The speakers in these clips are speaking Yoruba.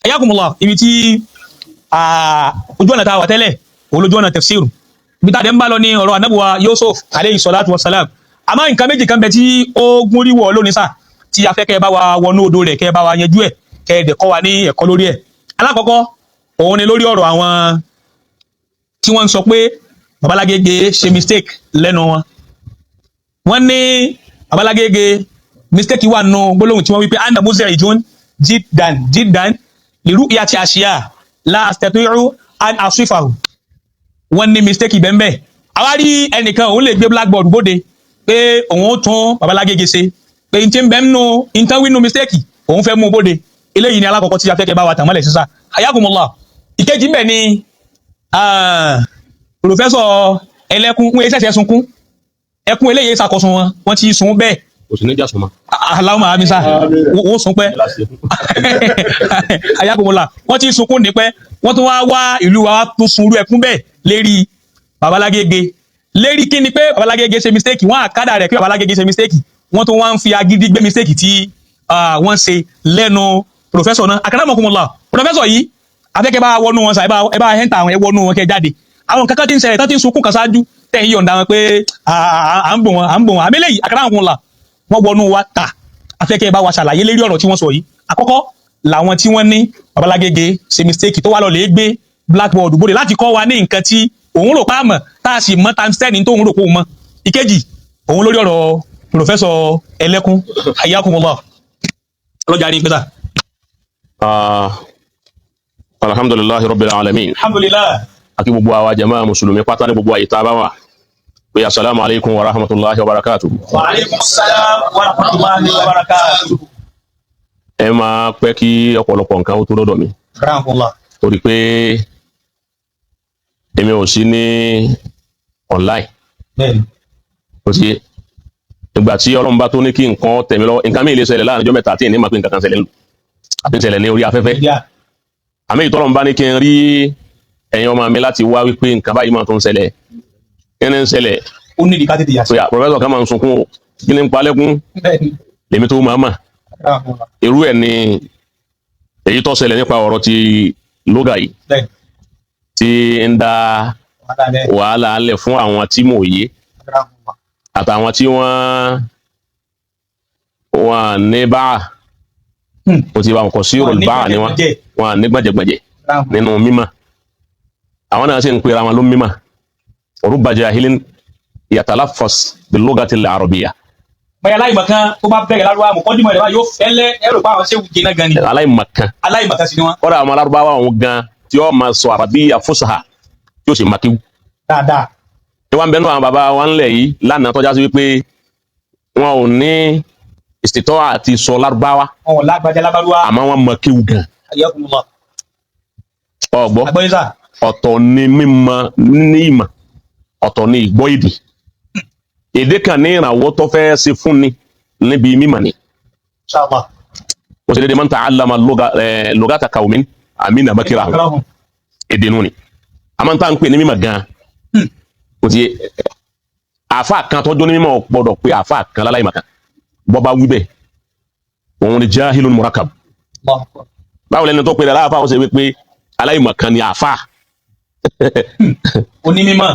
Ayakumullah, ibi tí ojú ọ̀nà tá a wà tẹ́lẹ̀ òun lójú ọ̀nà tafsir. Ibi tá a dẹ̀ ń bá lọ ní ọ̀rọ̀ anábùwà Yusuf aleyhi salatu wa salam. Àmọ́ nǹkan méjì kan bẹ tí ó gún rí wọ̀ lónìí sà, tí a fẹ́ kẹ́ ẹ bá wa wọnú odò rẹ̀, kẹ́ ẹ bá wa yanjú ẹ̀, kẹ́ ẹ dẹ̀ kọ́ wa ní ẹ̀kọ́ lórí ẹ̀. Alákọ̀ọ́kọ́ òun ni lórí ọ̀rọ̀ àwọn tí wọ́n ń sọ pé Babalágége ṣe mistake lẹ́nu wọn. Wọ́n ní Babalágége mistake wà nù gbólóhùn tí wọ́n wí pé ana muz'ijun jiddan jiddan li ru'yati ashiya la astati'u an asifahu. Wọ́n ní mistake bẹ́ẹ̀. Àwa rí ẹnìkan, òun lè gbé blackboard bóde pé òun ó tún Babalágége ṣe, pé n ti ń bẹ́ nínú nǹkan wínú mistake, òun fẹ́ mú bóde. Eléyìí ni alákọ̀ọ́kọ́ tí a fẹ́ kẹ́ bá wa tàn mọ́lẹ̀ sísá. Ayakumullah. Ìkejì ń bẹ ni Professor ẹlẹ́kún ń ṣẹ̀ṣẹ̀ sunkún ẹkún eléyìí ṣàkóso wọn, wọ́n ti sun bẹ́ẹ̀. Kò sí ní jà sọmọ. Aláwọ̀ amisa wọ́n sun pẹ́. Ayakumullah, wọ́n ti sunkún nípẹ́, wọ́n tún wá wá ìlú wa tún sunrú ẹkún bẹ́ẹ̀ lérí Babalágége. Lérí kí ni? Pé Babalágége ṣe mistake. Wọ́n àkádà rẹ̀ pé Babalágége ṣe mistake, wọ́n tún wá ń fi agídí gbé mistake tí wọ́n ṣe lẹ́nu professor náà. Akramakumullah, professor yìí, afẹ́kẹ́ bá wọnú wọn sà, ẹ bá enter àwọn, ẹ wọnú wọn kẹ́ jáde. Àwọn kankan tí ń ṣẹlẹ̀ tán, tí ń sunkún kan ṣáájú, tẹ̀ ń yọ̀ǹda wọn pé à ń bò wọn, à ń bò wọn. Àmì eléyìí, akramakumullah, wọ́n wọnú wa ta. Afẹ́kẹ́ bá wa ṣàlàyé lérí ọ̀rọ̀ tí wọ́n sọ yìí. Àkọ́kọ́ làwọn tí wọ́n ní Babalágége ṣe mistake, tó wá lọ lè gbé blackboard bóde láti kọ́ wa ní nǹkan tí òun rò pa mọ̀, tá a sì mọ̀ times 10 tó òun rò pé òun mọ̀. Ìkejì òun lórí ọ̀rọ̀ professor ẹlẹ́kún. Hayyakumullah, ọlọ́jà rí pẹ́sà. Alhamdulillahi rabbil alamin. Alhamdulillah. Àti gbogbo àwa jama mùsùlùmí pátá ní gbogbo àyè tá a bá wà pé asalaamu alaykum wa rahmatulahi wa barakatuh. Wa aleykum salaam wa rahmatulahi wa barakatuh. Ẹ máa pẹ́ kí ọ̀pọ̀lọpọ̀ nǹkan ó tó lọ́dọ̀ mi, Rahmatullah. torí pé èmi ò sí ní online. Ó ti yé. Ìgbà tí Ọlọ́run bá tó ní kí nǹkan tẹ̀mí lọ́wọ́, nǹkan mi lè ṣẹlẹ̀ láàrin ọjọ́ 3 tí ìní máa pé nǹkan kan ṣẹlẹ̀ àti ṣẹlẹ̀ ní orí afẹ́fẹ́. Àmì ìtọ́lọ́run bá ní kí n rí ẹ̀yin ọmọ mi láti wá wípé nǹkan báyìí máa tó ń ṣẹlẹ̀, kí ni ń ṣẹlẹ̀? Ó ní ìdíkà tètè yà sí. Pé professor kan máa ń sunkún o, kí ni ń palẹ́kún? Lèmi tó máa mà. Rahmatullah. Irú ẹ̀ ni èyí tó ṣẹlẹ̀ nípa ọ̀rọ̀ ti lóga yìí tí ń dá Wàhálà bẹ́ẹ̀. wàhálà lẹ̀ fún àwọn tí mò yé Rahmatullah. àtàwọn tí wọ́n ní báà. Ó ti bá wọn kọ sí Wọ́n ní báà ni wọ́n gbẹ̀jẹ̀gbẹ̀jẹ̀. Wọ́n ní gbẹ̀jẹ̀gbẹ̀jẹ̀ Rahmatullah. nínú mímọ̀. Àwọn náà sì ń pera wọn ló mímọ̀. Rubba jahilin yatalaffaz bil-lughati al-arabiyya. Bóyá aláìmọ̀kan tó bá bẹ̀rẹ̀ lárúbáwá, mọ̀kọ́dúnmọ̀ rẹ̀ bá yóò fẹ́lẹ́ ẹrù pa àwọn ṣéwù jìnnà gan ni. Aláìmọ̀kan. Aláìmọ̀kan sì ni wọ́n. Kọ́dà àwọn alárúbáwá òun gan tí ó máa sọ àràbíyà fúsàhà tí ó sì máa kíw. Dáadáa. Ní wọn bẹnu àwọn bàbá wa ńlẹ̀ yìí lánàá tọ́já sí wípé wọn ò ní ìsìtọ́ àti sọ lárúbáwá. Wọn ò lágbájá lábárúwá. Àmọ́ wọn mọ kíw gan. Ayakumullah. Ọgbọ́. Agbọ́yé sà. Ọ̀tọ̀ ni mímọ̀ ní ìmọ̀, ọ̀tọ̀ ni ìgbọ́ èdè. Èdè kan ní ìrànwọ́ tó fẹ́ ṣe fún ni níbi mímọ̀ ni. Inshallah. Ó ṣe déédéé man ta'allama lugata qawmin amina makrahum. Makrahum. Èdè nù ni àmọ́ tá à ń pè ní mímọ̀ gan. Kò sí àáfà kan tọ́jú ní mímọ̀ gbọ́dọ̀ pé àáfà kan láláì màkàn. Bọ́ bá wí bẹ́ẹ̀, òun ni jahilun murakab. Allahu akbar. Báwo lẹni tó pe rẹ̀ láàfà ó ṣe wípé aláìmọ̀kan ni àáfà? Onímọ̀.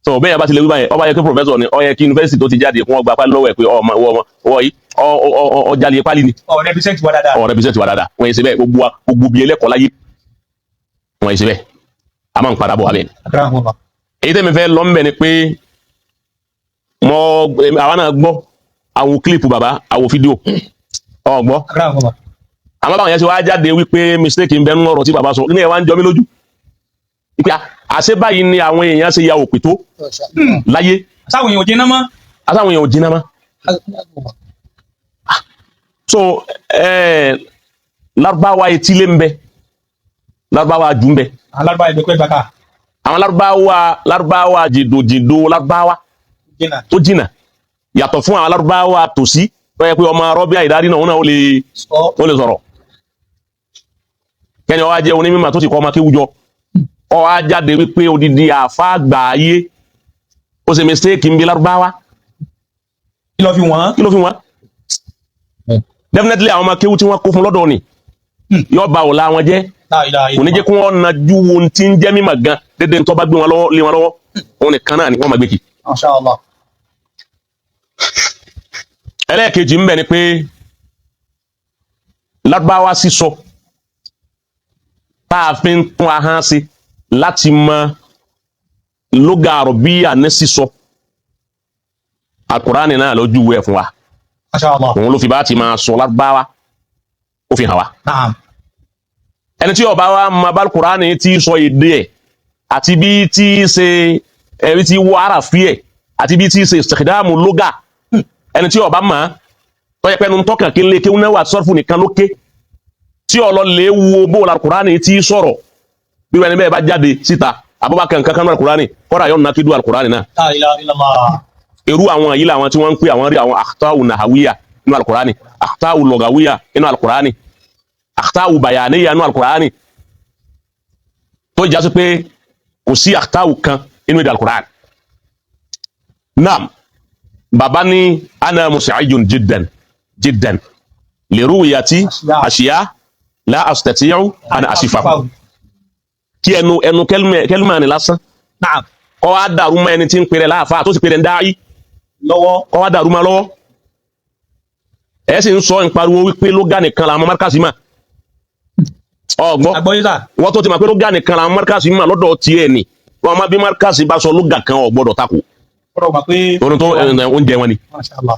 So bẹ́ẹ̀ yẹn bá ti lè wí báyẹn, ọba yẹ kí professor ni, ó yẹ kí yunifásitì tó ti jáde kí wọ́n gba pálí lọ́wọ́ ẹ̀ pé ọmọ ọmọ ọwọ́ yìí ọ jalè pálí ni. Ọ̀ represent wa dáadáa. Ọ represent wa dáadáa. Wọ́n yẹ ṣe bẹ́ẹ̀, gbogbo wa, gbogbo bíi ẹlẹ́kọ̀ọ́ láyé, wọ́n yẹ ṣe bẹ́ẹ̀. A máa ń padà bọ̀ wá bẹ́ẹ̀ ni. Akramakumullah. Èyí tẹ́mi fẹ́ lọ ńbẹ̀ ni pé mọ àwa náà gbọ́ àwọn clip bàbá, àwọn fídíò ọgbọ́. Akramakumullah. Àmọ́ báwọn yẹn ṣe wá jáde wípé mistake ń bẹ nínú ọ̀rọ̀ tí bàbá sọ ní ẹ̀ wá ń jọ mí lójú wípé àṣé báyìí ni àwọn èèyàn ṣe ya òpè tó láyé. Sáwọn èèyàn ò jiná mọ́. Àtàwọn èèyàn ò jiná mọ́. So Lárúbáwá etílé ń bẹ, Lárúbáwá jù ń bẹ. Alárúbáwá ẹgbẹ́ pẹ́ gbàkà. Àwọn Lárúbáwá jìndòjìndò Lárúbáwá jìnnà. tó jìnà yàtọ̀ fún àwọn Lárúbáwá tòsí tó yẹ pé ọmọ rọ́bíà ìdarí náà òun náà ó lè sọ. Ó lè sọ̀rọ̀. Kẹ́ni ó wá jẹ́ onímọ̀ tó ti kọ́ ọmọ kéwújọ, ó wá jáde wípé odidi àáfàá àgbà ayé ó ṣe mistake ń bí Lárúbáwá. Kí ló fi wọ́n? Kí ló fi wọ́n? Definitely àwọn ọmọ kéwú tí wọ́n kó fún lọ́dọ̀ ni. Yóò ba ọ̀la wọn jẹ́. La ilaha Kò ní jẹ́ kí wọ́n najú wo ti ń jẹ́ mímọ̀ gan dédé tó bá gbé wọn lọ́wọ́ lé wọn lọ́wọ́, òun nìkan náà ni wọ́n máa gbé kì. Masha Allah. Ẹlẹ́ẹ̀kejì ń bẹ ni pé Lárúbáwá sísọ tá a fi ń tún ahọ́n sí láti mọ lóga àrọ̀bíyà ní sísọ, Àkùránì náà ló júwe ẹ̀ fún wa. Masha Allah. Òun ló fi bá ti máa sọ Lárúbáwá, ó fi hàn wá. Ẹni tí ó bá wa mọ bálùkùránì tí sọ èdè ẹ̀ àti bí tí ṣe ẹbí tí wọ àràfí ẹ̀ àti bí tí ṣe istikhdamu lóga, ẹni tí ó bá mọ̀ tọ́jà pẹ́nu tọ́kàn kí n lè kéwọn náà wà sọ́ọ̀fù nìkan ló ké tí ọlọ́ lè wo bó alukùránì tí sọ̀rọ̀, bí wọ́n ẹni bẹ́ẹ̀ bá jáde síta Abubakar nǹkan kan náà alukùránì kọ́ra yọ̀ nàkídú alukùránì náà. La ilaha illallah. Irú àwọn yìí làwọn tí wọ́n ń pè àwọn rí àwọn akhta'u nahawiya nínú alukurani, akhta'u lọgawiya nínú alukurani, akhta'u bayaniya nínú alukurani, tó jásí pé kò sí akhta'u kan nínú èdè alukurani. Naam, baba ní ana musa'ijun jiddan jiddan li ru'yati ashiya la astati'u an asifahu. Kí ẹnu ẹnu kẹlmẹ ni lásán kọ́ wa dàrú mọ́ ẹni tí ń pèrè láàfáà tó sì pèrè ń dáí lọ́wọ́. Kọ́ wá dàrú ma lọ́wọ́. Ẹ sì ń sọ ìpariwo wípé lóga nìkan làwọn márkàsì mà ọgbọ́n. Àgbọ́yé sà. Wọ́n tó ti mọ̀ pé lóga nìkan làwọn márkàsì mà lọ́dọ̀ tiẹ̀ ni wọ́n máa bí márkàsì bá sọ lóga kan ò gbọ́dọ̀ takò. Ọ̀rọ̀ mà pé. Orun tó oúnjẹ wọn ni. Masha Allah.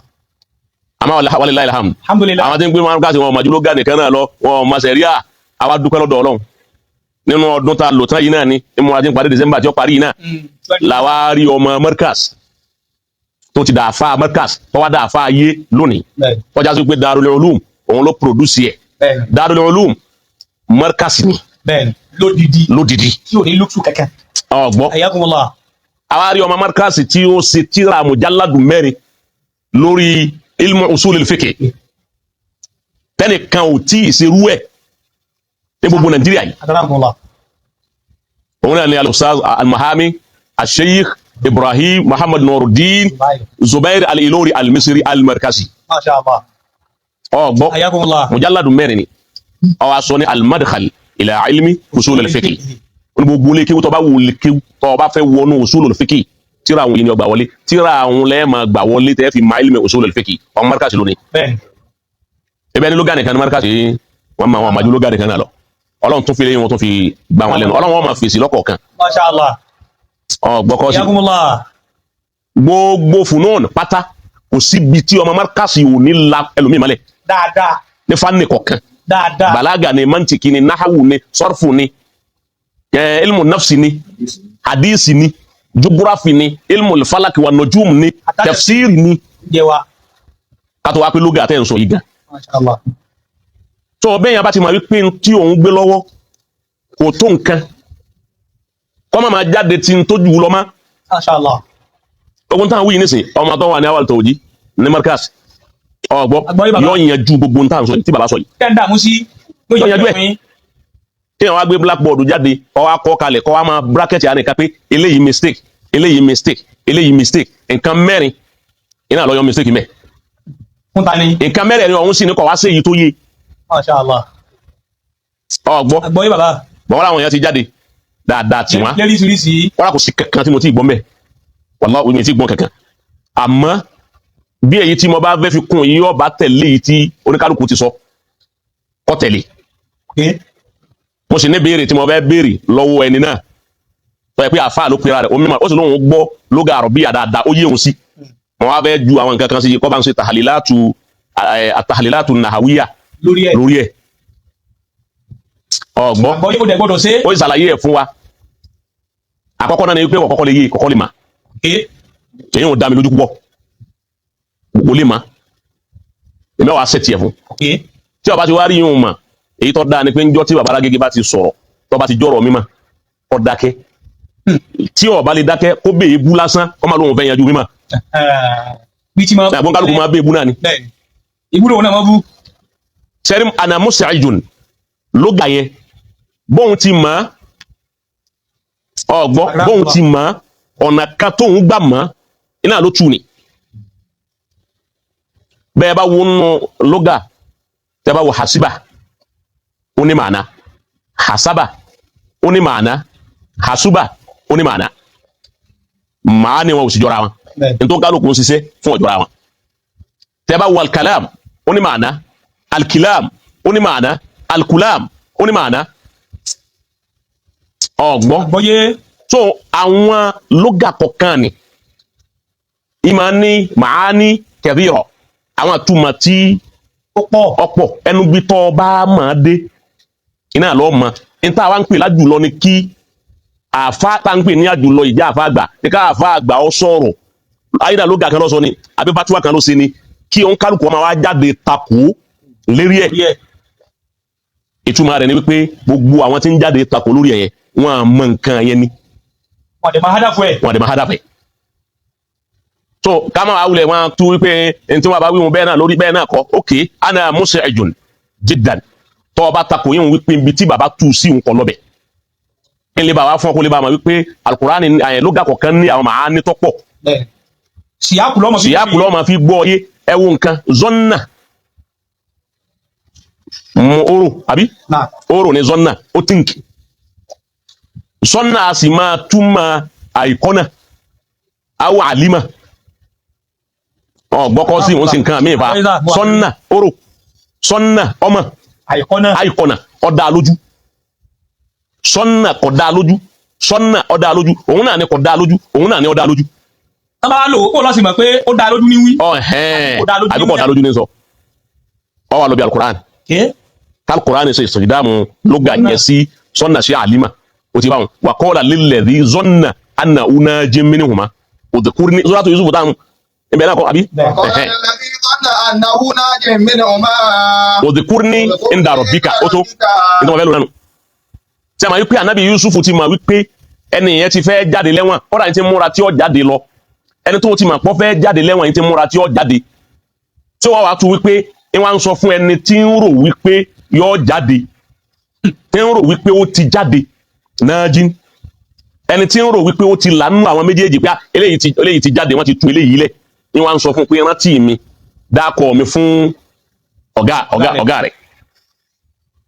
Àmọ́ walillahi alhamd. Alhamdulillah. Àwọn tí ń pè márkàsì wọn ò màjú lóga nìkan náà lọ, wọn ò mọ̀ sẹ̀ríà. Àwa dúpẹ́ lọ́dọ̀ Ọlọ́run nínú ọdún tá a lò tán yìí náà ni ìmúra tí ń parí December tí ó parí yìí náà làwa rí ọmọ márkàs tó ti dàáfà márkàs tó wá dàáfà ayé lónìí, tọ́já sí pé Darul Ulum òun ló produce ẹ̀. Darul Ulum markas ni. Bẹ́ẹ̀ni, lódìdí. Lódìdí. Tí ò ní lùtù kankan. Ọgbọ́n. Ayakumullah. Àwa rí ọmọ markas tí ó ṣe tíra mujalladu 4 lórí ilmu usulil fiqh, tẹ́nìkan ò tí ì ṣerú ẹ̀ ní gbogbo Nàìjíríà yìí. Akramakumullah. Òun náà ni al-Ustaz al-Mahami al-Sheikh Ibrahim Muhammad Nuruddin Zubair al-Ilori al-Misri al-Markazi. Masha Allah. Ọgbọ́n. Ayakumullah. Mujalladu 4 ni ó wá sọ ní al-madkhal ila ilmi usul al-fiqh. Ní gbogbo ilé kéwú tó bá wù lé kéwú tó bá fẹ́ wọnú usul al-fiqh, tíra àwọn yìí ni ó gbà wọlé, tíra àwọn lẹ́ẹ̀ma gbà wọlé tẹ́ fi ma ilmi usul al-fiqh. Ọmọ markaz lónìí. Ebe ni lóga nìkan ní markaz yìí wọn máa wọn àmàjú lóga nìkan náà lọ. Ọlọ́run tún fi lé wọn tún fi gbà wọn lẹ́nu, Ọlọ́run wọn máa fèsì lọ́kọ̀ọ̀kan. Masha Allah. Ọgbọ́kọ́ sí. Ayakumullah. Gbogbo funun pátá, kò síbi tí ọmọ markaz yìí ò ní la ẹlòmíì mọ́lẹ̀. Dáadáa. Ní fanni kọ̀ọ̀kan. Dáadáa. Balaga ni, mantiki ni, nahawu ni, sọrfu ni, ilmu nafsi ni, hadisi ni, jugurafi ni, ilmu falaki wa nujum ni, tafsiri ni. Jẹ wa. Kátó wá pé lóga tẹ́ ń sọ yìí gan. Masha Allah. Tó bẹ́ẹ̀ yẹn bá ti mọ̀ wípé tí òun gbé lọ́wọ́ kò tó nǹkan, kọ́ máa jáde tí ń tójú lọ mọ́. Masha Allah. Ogun táwọn wíyìn nísìn, ọmọ tó wà ní awal tòjí ní markas, ọgbọ́, yóò yanjú gbogbo táwọn sọ yìí tí bàbá sọ yìí. Tẹ́ ń dààmú sí. Yóò yanjú ẹ̀. Kí wọ́n wá gbé blackboard jáde, kọ́ wá kọ́ kalẹ̀, kọ́ wá máa bracket yà nìkan pé eléyìí mistake, eléyìí mistake, eléyìí mistake, nǹkan 4 iná lọ́yọ́ mistake mẹ́. Fún ta ni? Nǹkan 4 ọ̀hún sì ní kọ́ wá sí èyí tó yé. Masha Allah. Ọgbọ́. Àgbọ́yé bàbá. Bọ́n láwọn èèyàn ti jáde dáadáa tì wọ́n. Lóríṣiríṣi. Wọ́n kò sí kankan tí mo ti gbọ́ mẹ́, wàláhì mi ti gbọ́ kankan. Àmọ́ bí èyí tí mo bá fẹ́ fi kún yìí ọba tẹ̀lé èyí tí oníkálukú ti sọ kọ́ tẹ̀lé. Mo sì ní béèrè tí mo fẹ́ béèrè lọ́wọ́ ẹni náà tó yẹ pé àáfàá ló pera rẹ̀ omi ó sì lóun gbọ́ lóga àrọ̀bíyà dáadáa, ó yé òun sí. Mo wá fẹ́ ju àwọn nǹkan kan sí kọ́ bá ń ṣe tàhálílátù nàhàwíyà lórí ẹ̀. Ọgbọ́n. Ó ṣàlàyé ẹ̀ fún wa. Àkọ́kọ́ náà ni pé kọ́kọ́ lè yé, kọ́kọ́ lè mà. Èyí ò dá mi lójú púpọ̀, kò lè mà. Èmi wàá ṣètì ẹ̀ fún. Tí ó bá ti wá rí yín mà, èyí tó dáa ni pé njọ́ tí baba Alágége bá ti sọ̀rọ̀, tó bá ti jọ̀rọ̀ mímọ̀, kó dákẹ́. Tí ó bá lè dákẹ́, kó bèè bú lásán, kó má lóun fẹ́ yanjú mímọ̀. Àgbọn kálukú máa bèè bú náà ni. Ìbúrò wọn náà máa bú. Sẹ́rí anamusa ijun lóga yẹn bóun ti mọ̀ ọgbọ́n, bóun ti mọ̀ ọ̀nà kan tóun gbà mọ̀ iná ló tù ní. Bẹ́ẹ̀ bá wo nù lóga, tẹ́ bá wo hasiba, Ó ní màánà. Hasaba ó ní màánà. Hasuba ó ní màánà. Màá ni wọn ò sì jọra wọn. Nítorí kálukú ń ṣiṣẹ́ fún ọ̀jọ̀ra wọn. Tẹ́ bá wo alkalam, ó ní màánà. Alkilam ó ní màánà. Alkulam ó ní màánà. Ọ̀gbọ́n? Gbọ́yé. So àwọn lóga kọ̀ọ̀kan ni ìmọ̀ ní màá ní kẹ̀bíọ̀, àwọn àtúmọ̀ tí Ó pọ̀. Ọ̀pọ̀ ẹnu bí tọ́ bá máa dé iná lọ́ mọ. Níta wa ń pè lájùlọ ni kí àfa tá ń pè ní àjùlọ ìjà àfa àgbà ní ká àfa àgbà ọ sọ̀rọ̀ ayédà lóga kan lọ́sọ ni àbí fatuwa kan ló ṣe ni, kí òun kálukú ọmọ wa jáde takò lérí ẹ̀. Díẹ̀. Ìtumọ̀ rẹ̀ ni wípé gbogbo àwọn tí ń jáde takò lórí ẹ̀ yẹn, wọn à mọ nǹkan yẹn ni. Wọ́n dẹ̀ máa hádà fún ẹ̀. Wọn àdè máa hádàfẹ́. So ká máa wulẹ̀ wọn tú wípé ẹni tí wọn bá wí wọn bẹ́ẹ̀ náà lórí bẹ́ẹ̀ náà kọ́. Ok, ana mus'ijun jiddan. Tọ́ ọba takò yín wípé ibi tí baba tú sí nǹkan lọ́bẹ̀ kí n lè bá wa fún ọ, kó lè bá wa mọ̀ wípé alukurani àyẹ̀ ló ga kọ̀ọ̀kan ní àwọn màá ní tọ́pọ̀. Bẹ́ẹ̀. Síyáàkù lọ́mọ fi. Síyáàkù lọ́ọ́ máa fi gbọ́ yé. Ẹ wo nǹkan zọ́nà mọ oró àbí? Náà. Oró ni zọ́nà, ó tíǹkì zọ́nà, a sì máa túmọ̀ àìkọ́nà awọ àlímà ọ̀gbọ́kọ́ sí òun sì nǹkan àmì ìfà. Sọ́nà oró, sọ́nà ọmọ. Àìkọ́nà. Àìkọ́nà ọ̀dà lójú, sọ́nà kò dá lójú, sọ́nà ọ̀dà lójú, òun náà ni kò dá lójú, òun náà ni ọ̀dà lójú. Tọ́ bá lò ó lọ́sìn mọ̀ pé ó dá lójú ní wí. Ọ̀hẹ́n. Kò dá lójú. Àbí kò dá lójú ní sọ ọ wà lóbi alukur'an. K'alukur'an ṣe ìsọ̀jídàmù lóga yẹn sí sọ́nà sí àlímà o ti bá wọn wà kọ́ọ̀lá lílẹ̀ rí zọ́nà àna una jẹ́ mínú hùmá òdìkúrí ní sọ́dọ̀ Yusuf táwọn ibẹ̀ náà kọ́ àbí. وقال Ẹ̀hẹ́n. الذي ظن أنه ناج منهما Òdìkúrí ní ndàrọ̀ bíkà ó tó nítorí wọn fẹ́ lò nánu. Tí a máa wípé anabi Yusuf ti máa wípé ẹni yẹn ti fẹ́ jáde lẹ́wọ̀n, kọ́dà yẹn ti múra tí ó jáde lọ, ẹni tó ti máa pọ́ fẹ́ jáde lẹ́wọ̀n yẹn ti múra tí ó jáde, tí wọ́n wá tu wípé ẹ wá ń sọ fún ẹni tí ń rò wípé yóò jáde, tí ń rò wípé ó ti jáde náà jí, ẹni tí ń rò wípé ó ti lànà àwọn méjèèjì pé ah, eléyìí ti jáde, wọ́n ti tú eléyìí lẹ̀, ni wọ́n á ń sọ fún pé rántí mi, dákọ̀ mi fún ọ̀gá rẹ̀.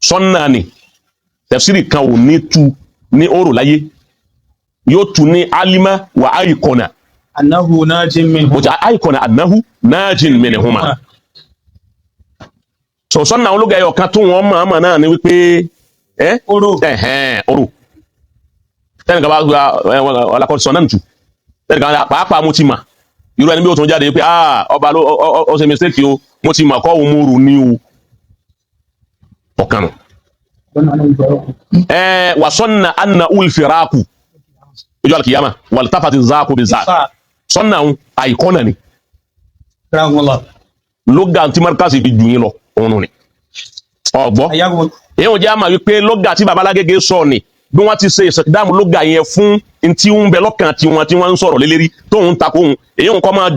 Sọ́nà ni tẹ̀fsírì kan ò ní tu ní òrò láyé, yóò tu ní alima wà áyìkọ̀nà. Annahu najin min. Mo ti áyìkọ̀nà annahu najin minhuma. So sọ́nà ológa ẹyọ kan tó wọ́n máa ma náà ni wípé ẹ́ Oró. Ẹ̀hẹ́n, òrò tẹ́nìkan bá gba ọlákọ̀ sọ náà tù tẹ́nìkan bá pàápàá mo ti mà irú ẹni bí ó tún jáde pé ah, ọba ló ọ ṣe mistake o, mo ti mà kọ́ òun mo rò ní o ọ̀kan nù. Ẹ wà sọ́nà anna ulfiraku ojú alkiyama wàlítàfàtì záàkú bí záàkú sọ́nà àwọn àìkọ́nà ni. Rahimahullah. Lóga tí markasi fi jù yín lọ òun ni ọgbọ́. Ayagun. Èyí ò jẹ́ àmà wípé lóga tí babalágége sọ ni bí wọ́n ti ṣe ìsọ̀dáàmù lóga yẹn fún ntí ń bẹ lọ́kàn tiwọn tí wọ́n ń sọ̀rọ̀ lélẹ́rí tóun takò òun, èyí ò kọ́ máa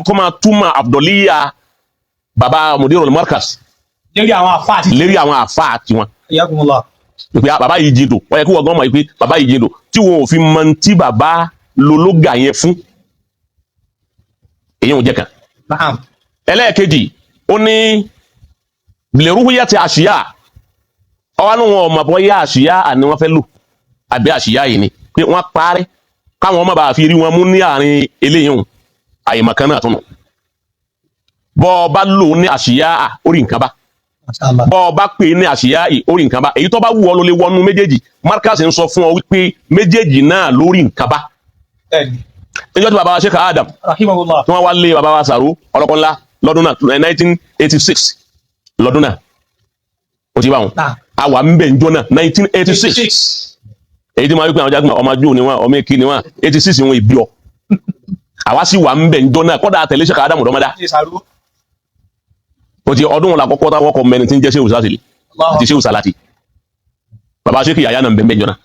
kọ́ máa túmọ̀ abdulliya baba mudirul markas. Lérí àwọn àfa àti. Lérí àwọn àfáà tiwọn. Ayagunullah. Pé bàbá yìí jìndò, wọ́n yẹ kí wọ́n gan mọ̀ pé bàbá yìí jìndò tí wọn ò fi mọ tí bàbá lológa yẹn fún, èyí ò jẹ́ kan. Naam. Ẹlẹ́ẹ̀kejì, ó ní lèrúhúyà ti àṣìyà ọwọ́ ní wọn ọmọ bọ́ yá àṣìyà àní wọ́n fẹ́ lò àbí àṣìyà yìí ni pé wọ́n parẹ́ káwọn ọmọ bá fi rí wọn mú ní àárín eléyìí hùn àyèmọ̀kan náà tún nù bọ́ ọ bá lò ní àṣìyà à orí nǹkan bá. Mashallah. Bọ́ ọ bá pè ní àṣìyá yìí orí nǹkan bá, èyí tó bá wù ọ ló lè wọnú méjèèjì. Markaz ń sọ fún ọ wípé méjèèjì náà lórí nǹkan bá. Bẹ́ẹ̀ni. Níjọ́ tí bàbá wa Sheikh Adam Rahimahullah. tí wọ́n wá lé bàbá wa Sàró ọlọ́kọ́nlá lọ́dún náà, 1986 lọ́dún náà, ó ti bá wọn. Naam. Àwa ń bẹ̀ njọ́ náà, 1986, èyí tí wọ́n wípé àwọn jágbọ́n ọmọ ajú ni wọ́n, ọmọ èkì ni wọ́n, 86 wọn ìbí ọ, àwa sì wà ń bẹ̀ njọ́ náà, kọ́dà àtẹ̀lé Sheikh Adam dọ́mọdá. Ṣe Sàró. Ó ti ọdún wọn làkọ́kọ́ táwọn kọ mẹ́rin tí ń jẹ́ Shehu Sásìlì àti Shehu Salati, bàbá Sheikh Yahya náà ń bẹ̀ ń bẹ̀ njọ́ náà.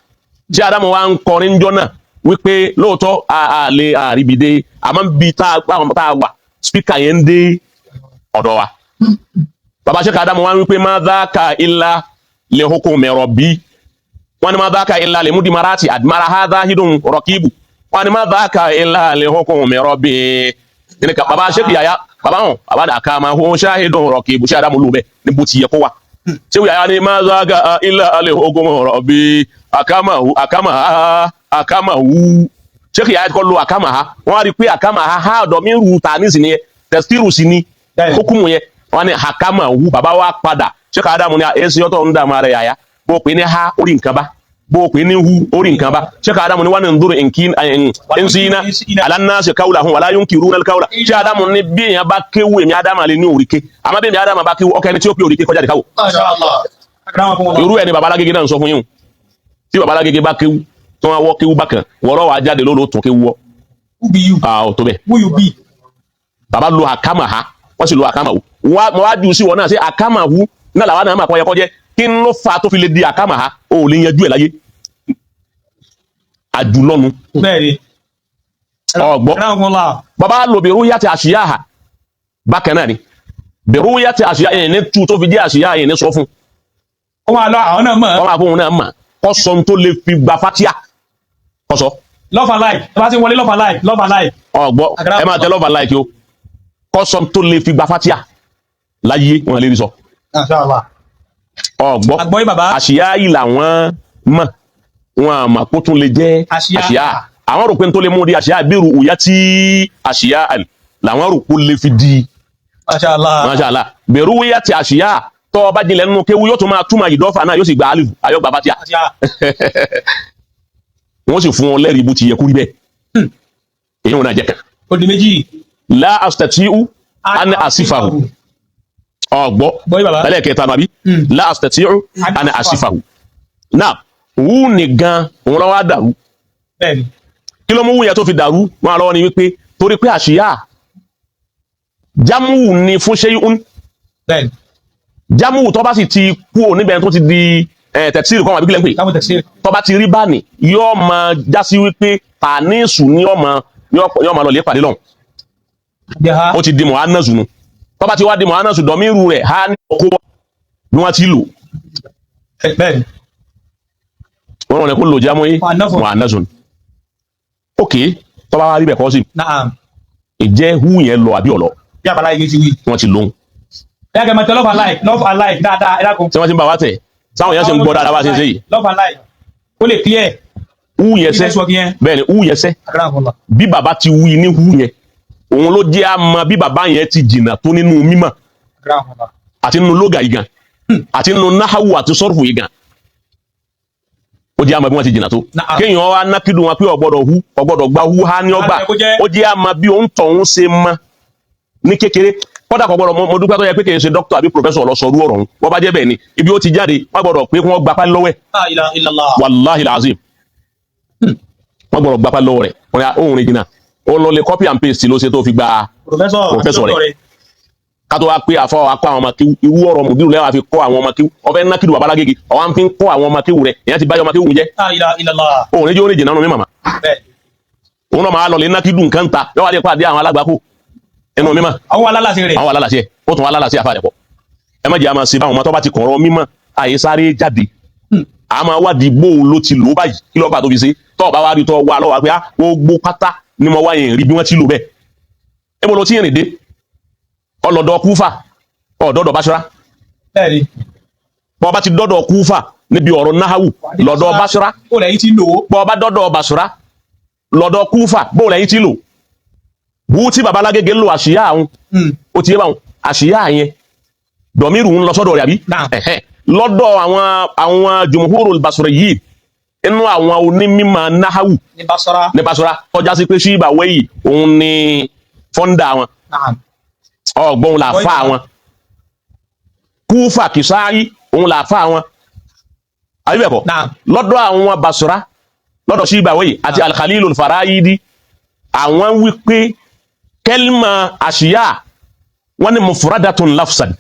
Ṣé Adamu wa ń kọrin njọ́ náà wípé lóòótọ́ a lè àríbi dé, àmọ́ bí tá a wà spíkà yẹn ń dé ọ̀dọ̀ wa. Bàbá Sheikh Adamu wa ń wípé má dáka ilá lè hukumi rabbi, wọn ni má dáka ilá lè múdi marati admara hadha hidun rọkìbù, wọn ni má dáka ilá lè hukumi rabbi ní ká bàbá Sheikh Yahya bàbá hàn bàbá dà ká máa hún ṣáhidun rọkìbù. Ṣé Adamu lò bẹ́ẹ̀ ní bó ti yẹ kó wa. Ṣé wíyà ni mazaga ilà alẹ́ ogun ọ̀rọ̀ bí àkàmàhù àkàmàhà àkàmàhù. Ṣé kìí kọ́ lo àkàmàhà? Wọ́n á rí i pé àkàmàhà ha ọ̀dọ̀ mi rù ta ní sí ni yẹn, tẹ̀síìrù sí ni hukumu yẹn. Wọ́n ní àkàmàhù bàbá wa padà. Ṣé kàá dààmú ni èsì ọ̀tọ̀ ń dààmú ara yàyà? Bó o pè ní ha orí nǹkan bá, bó o pè ní hu orí nǹkan bá. Ṣé kàá dààmú ni wọ́n ní ndúró nkínsínà alannasi kawla hun wala yunkiruna alkawla. Ṣé Adamu ní bí èèyàn bá kéwú, èmi Adamu lè ní òrìké, àmọ́ bí èmi Adamu bá kéwú, ọkọ ẹni tí ó pé òrìké kọjá ìkáwó. Masha Allah. Akramakumullah. Irú ẹni babalágége náà ń sọ fún yín o. Tí babalágége bá kéwú tí wọ́n wọ́ kéwú bákan wọ́rọ́ wàá jáde lóòótọ́ tún kéwú wọ́. Who be you? Ah, ò tó bẹ́ẹ̀. Who you be? Baba lo àkàmà ha, wọ́n sì lo àkàmà wù. Wá mo wá jù sí wọn náà sí àkàmà wù náà làwọn náà máa kọ́ yẹ kọ́jẹ́. Kí n ló fa tó fi lè di àkàmà ha? O ò lè yanjú ẹ̀ láyé, àjùlọ́nu. Bẹ́ẹ̀ni. Ọ̀gbọ́. Akramakumullah. Baba lo bẹ̀rù yàtì àṣìyá ha bákan náà ni bẹ̀rù yàtì àṣìyá ẹ̀ ní tu tó fi jẹ́ àṣìyá ẹ̀ ní sọ fún. Ó máa lọ àwọn náà mọ̀. Wọ́n máa fún un náà mà kọ́ sọ tó lè fi gba fatia kọ́ sọ. Love and like. Tó bá ti wọlé, love and like, love and like. Ọ̀gbọ́, ẹ máa tẹ love and like o. Kọ́ sọ tó lè fi gba fatia láyé, wọn lè rí sọ. Masha Allah. Ọ̀gbọ́. Àgbọ́yé bàbá. Àṣìyá yìí làwọn mọ̀, wọn àmọ́ kó tún lè jẹ́ Àṣìyá. Àṣìyá àwọn rò pé n tó lè mú di àṣìyá bírù òyà tí àṣìyá àlè làwọn rò kó lè fi di. Masha Allah. Masha Allah, bẹ̀rù wíyá ti àṣìyá tọ́ ọba jinlẹ̀ nínú kéwu, yóò tún máa túmọ̀ ìdọ́fà náà, yóò sì gba alifu ayọ́gba fatia. Àṣìyá. Wọ́n sì fún wọn lẹ́rìí bó ti yẹ kú rí bẹ́ẹ̀. Èyí wọn náà jẹ́ kan. Ó di méjì. La astati'u an asifahu. Ọ̀gbọ́. Gbọ́yé bàbá. Ẹlẹ́ẹ̀kẹta nàbí. La astati'u an asifahu náà wù ní gan òun lọ́wọ́ á dàrú. Bẹ́ẹ̀ni. Kí ló mú wúyẹ tó fi dàrú wọn lọ́wọ́ ni wípé torí pé àṣìyá jámù ni fún ṣéyún. Bẹ́ẹ̀ni. Jámù tó bá sì ti kú ò níbẹ̀ tó ti di tẹ̀síìrì kọ́ àbí kílẹ̀ ń pè. Káwọn tẹ̀sí. Tó bá ti rí báni yóò máa jásí wípé pàníṣù ni yóò máa lọ lè pàdé lọ́hùn. Jẹ́ ha. Ó ti di mọ̀hánàsù nu. Tó bá ti wá di mọ̀hánàsù, dọ̀míru rẹ̀ ha ní ọkọ̀ bí wọ́n ti lò. Bẹ́ẹ̀ni. Wọ́n rẹ̀ kó lò jámọ́ yín. Mọ̀hánàsù. Mọ̀hánàsù ni. Ok, tó bá wá rí bẹ̀ kọ́ sí. Naam. Ìjẹ́ hu yẹn lọ àbí ọ̀lọ́? Bí abala yìí ti wí. Wọ́n ti lóhun. Ẹ kẹ́ máa tẹ love and like, love and like dáadáa, ẹ dákun. Tí wọ́n ti ń bá wa tẹ̀ sáwọn yẹn sì ń gbọ́ dáadáa bá ṣe ń ṣe yìí. Love and like. Ó lè clear. Hu yẹn sẹ́. Network yẹn. Bẹ́ẹ̀ ni hu yẹn sẹ́. Akramakumullah. Bí bàbá ti wí ní hu yẹn, òun ló jẹ́ àmọ́ bí bàbá yẹn ti jìnnà tó nínú mímọ̀ Akramakumullah. àti nínú lóga yìí gan àti nínú náhàwù àti sọ́rùfù yìí gan, ó jẹ́ àmọ́ bí wọ́n ti jìnnà tó. Na'am. Kéèyàn wá nákìdùn wọn pé ọ̀gbọ́dọ̀ hu, ọ̀gbọ́dọ̀ gba hu ha ní ọgbà. Á, kó jẹ́. Ó jẹ́ àmọ́ bí òun tọ̀hún ṣe mọ́ ní kékeré. Kọ́dà kò gbọ́dọ̀, mo dúpẹ́ tó yẹ pé kì í ṣe dókítà àbí pòfẹ́sọ̀ lọ sọrú ọ̀rọ̀ ọ̀hún. Wọ́n bá jẹ́ bẹ́ẹ̀ ni ibi ó ti jáde, wọ́n gbọ́dọ̀ pé wọ́n gba pálí lọ́wọ́ ẹ̀. La ilaha illallah. Wàláhì làzim, wọ́n gbọ́dọ̀ gba pálí lọ́wọ́ rẹ̀. Wọ́n yà òun rìn jìnnà, ó lọ lè copy and paste ló ṣe tó fi gba Professor. Professor rẹ̀. Kátó wá pé àfọ akọ àwọn ọmọ kíw, irú ọ̀rọ̀ mùdírù lẹ́wà fi kọ́ àwọn ọmọ kíw, ọbẹ̀ nákìlù babalágége ọwọ́ à ń fi kọ́ àwọn ọmọ kíw rẹ̀, ìyẹn ti báyọ̀ ọmọ kíw jẹ́. La ilaha illallah. Òun ní jẹ́ oríjì nánú mi màmá. Bẹ́ẹ̀ni. Òun náà máa lọ lè nákìlù nǹkan ta yọ wá lè pàdé àwọn alágbàkú ẹnu mímọ́. Àwọn alálàsí rẹ̀. Àwọn alálàsí ẹ, ó tún wá alálàsí àfa rẹ̀ pọ̀. Ẹ má jẹ́ àmọ́ sí báwọn ọmọ tó bá ti kọ̀rọ̀ mímọ́ àyè sáré jáde, a máa wádìí bó o ló ti lò ó báyìí, kí lọ́ọ́ bá tó fi ṣe tọ́ ọ bá wá rí tọ́ wá lọ́wọ́ pé á gbogbo pátá ni mo wá yẹn rí bí wọ́n ti lò bẹ́ẹ̀. Ẹ bọ́ lọ tí yẹn rìn dé ọlọ́dọ̀ Kúfà, ọ̀dọ́dọ̀ Báṣọ́rá. Bẹ́ẹ̀ni. Bọ́ bá ti dọ́dọ̀ Kúfà níbi ọ̀rọ̀ Náhàwù lọ́dọ̀ Báṣọ́rá. Ó lẹ́yìn tí ń lò ó. Bọ́ bá dọ́dọ̀ Bàṣọ́rá lọ́dọ̀ Kúfà, bó lẹ́yìn tí lò wú tí babalágége lò àṣìyá àwọn. Ó ti yé báwọn àṣìyá yẹn, dọ̀míìrù ń lọ sọ́dọ̀ rẹ̀ àbí? Naam. Ẹ̀hẹ́n. Lọ́dọ̀ àwọn jumhurul Basri yìí, inú àwọn onímọ̀ Náhàwù Ní Basra. ní Basra, tọ́já sí pé ṣíbà wẹ́yì òun ni fọ́ndà wọn. Naam. Ọgbọ́n là fà wọn. Kúfà Kìsáyí òun là fà wọn, àbí bẹ́ẹ̀ kọ́? Naam. Lọ́dọ̀ àwọn Basra, lọ́dọ̀ ṣíbà wẹ́yì àti Al-Khalilul Farahidi, àwọn wí pé kẹ́límà àṣìyá wọ́n ní mufradatun lafsan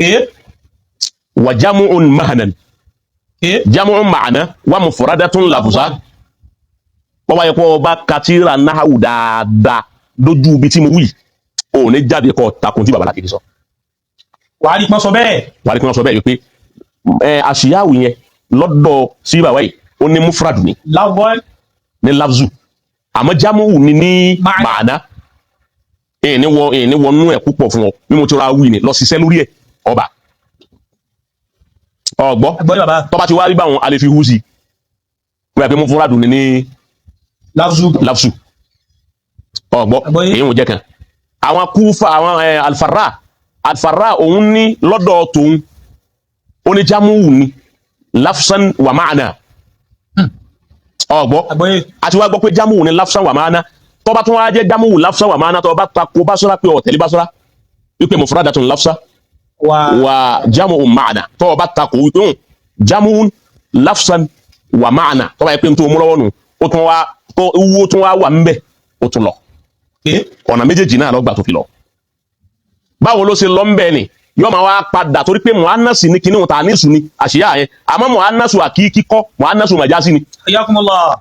Ee. wa jamu'un mahanan. Ee. Jamu'un ma'ana wa mufradatun lafsan. Wọ́n wáyé kó ọba katira náhàwù dáadáa lójú ibi tí mo wí, ò ní jáde kọ́ takùn tí babaláki sọ. Wàá rí pọ́n sọ bẹ́ẹ̀. Wà á rí kí wọ́n sọ bẹ́ẹ̀ wípé ẹ àṣìyáwó yẹn lọ́dọ̀ síbàwáyé ó ní mufradu ni Láwọn. ní lafzu, àmọ́ jamu'u ni ní Ma'ana. ma'ana. Ẹ̀ ní wọ ẹ̀ ní wọnú ẹ̀ púpọ̀ fún ọ bí mo ti ra wí ni lọ ṣiṣẹ́ lórí ẹ̀ ọba. Ọ̀gbọ́? Àgbọ́yé bàbá. Tó bá ti wá rí báwọn, a lè fi hú sí i wọ́n yà pé mufradu ní ní Lafzu. Lafzu. Ọ̀gbọ́? Àgbọ́yé. Èyí ń jẹ́ kan. Àwọn Kúfà, àwọn Alfara òun ní lọ́dọ̀ tòun, ó ní jámúwù ní lafsan wà máàna. Ọ̀gbọ́? Àgbọ́yé. Àti wá gbọ́ pé jámúwù ní lafsan wà máàna. Tó bá tún wá jẹ́ jámúwù lafsan wà máàna, tó bá tako Basra pé ọ̀tẹ̀lé Basra wípé mufradatun lafsa Wà. Wà jámúwù máàna, tó bá tako wípé jámúwù lafsan wà máàna, tó bá yẹ pé n tó mú lọ́wọ́ nù, ó tún wá tó wúwo tún wá wà ń bẹ̀, ó tún lọ. Ọ̀nà méjèèjì náà lọ́gbà tó fi lọ. Báwo ló ṣe lọ ń bẹ̀ ni yóò máa wá padà, torí pé muhannasi ní kinní ta ní sùn ni àṣìyá yẹn, àmọ́ muhannasu àkíkí kọ́, muhannasu majasi ni. Ayakumullah.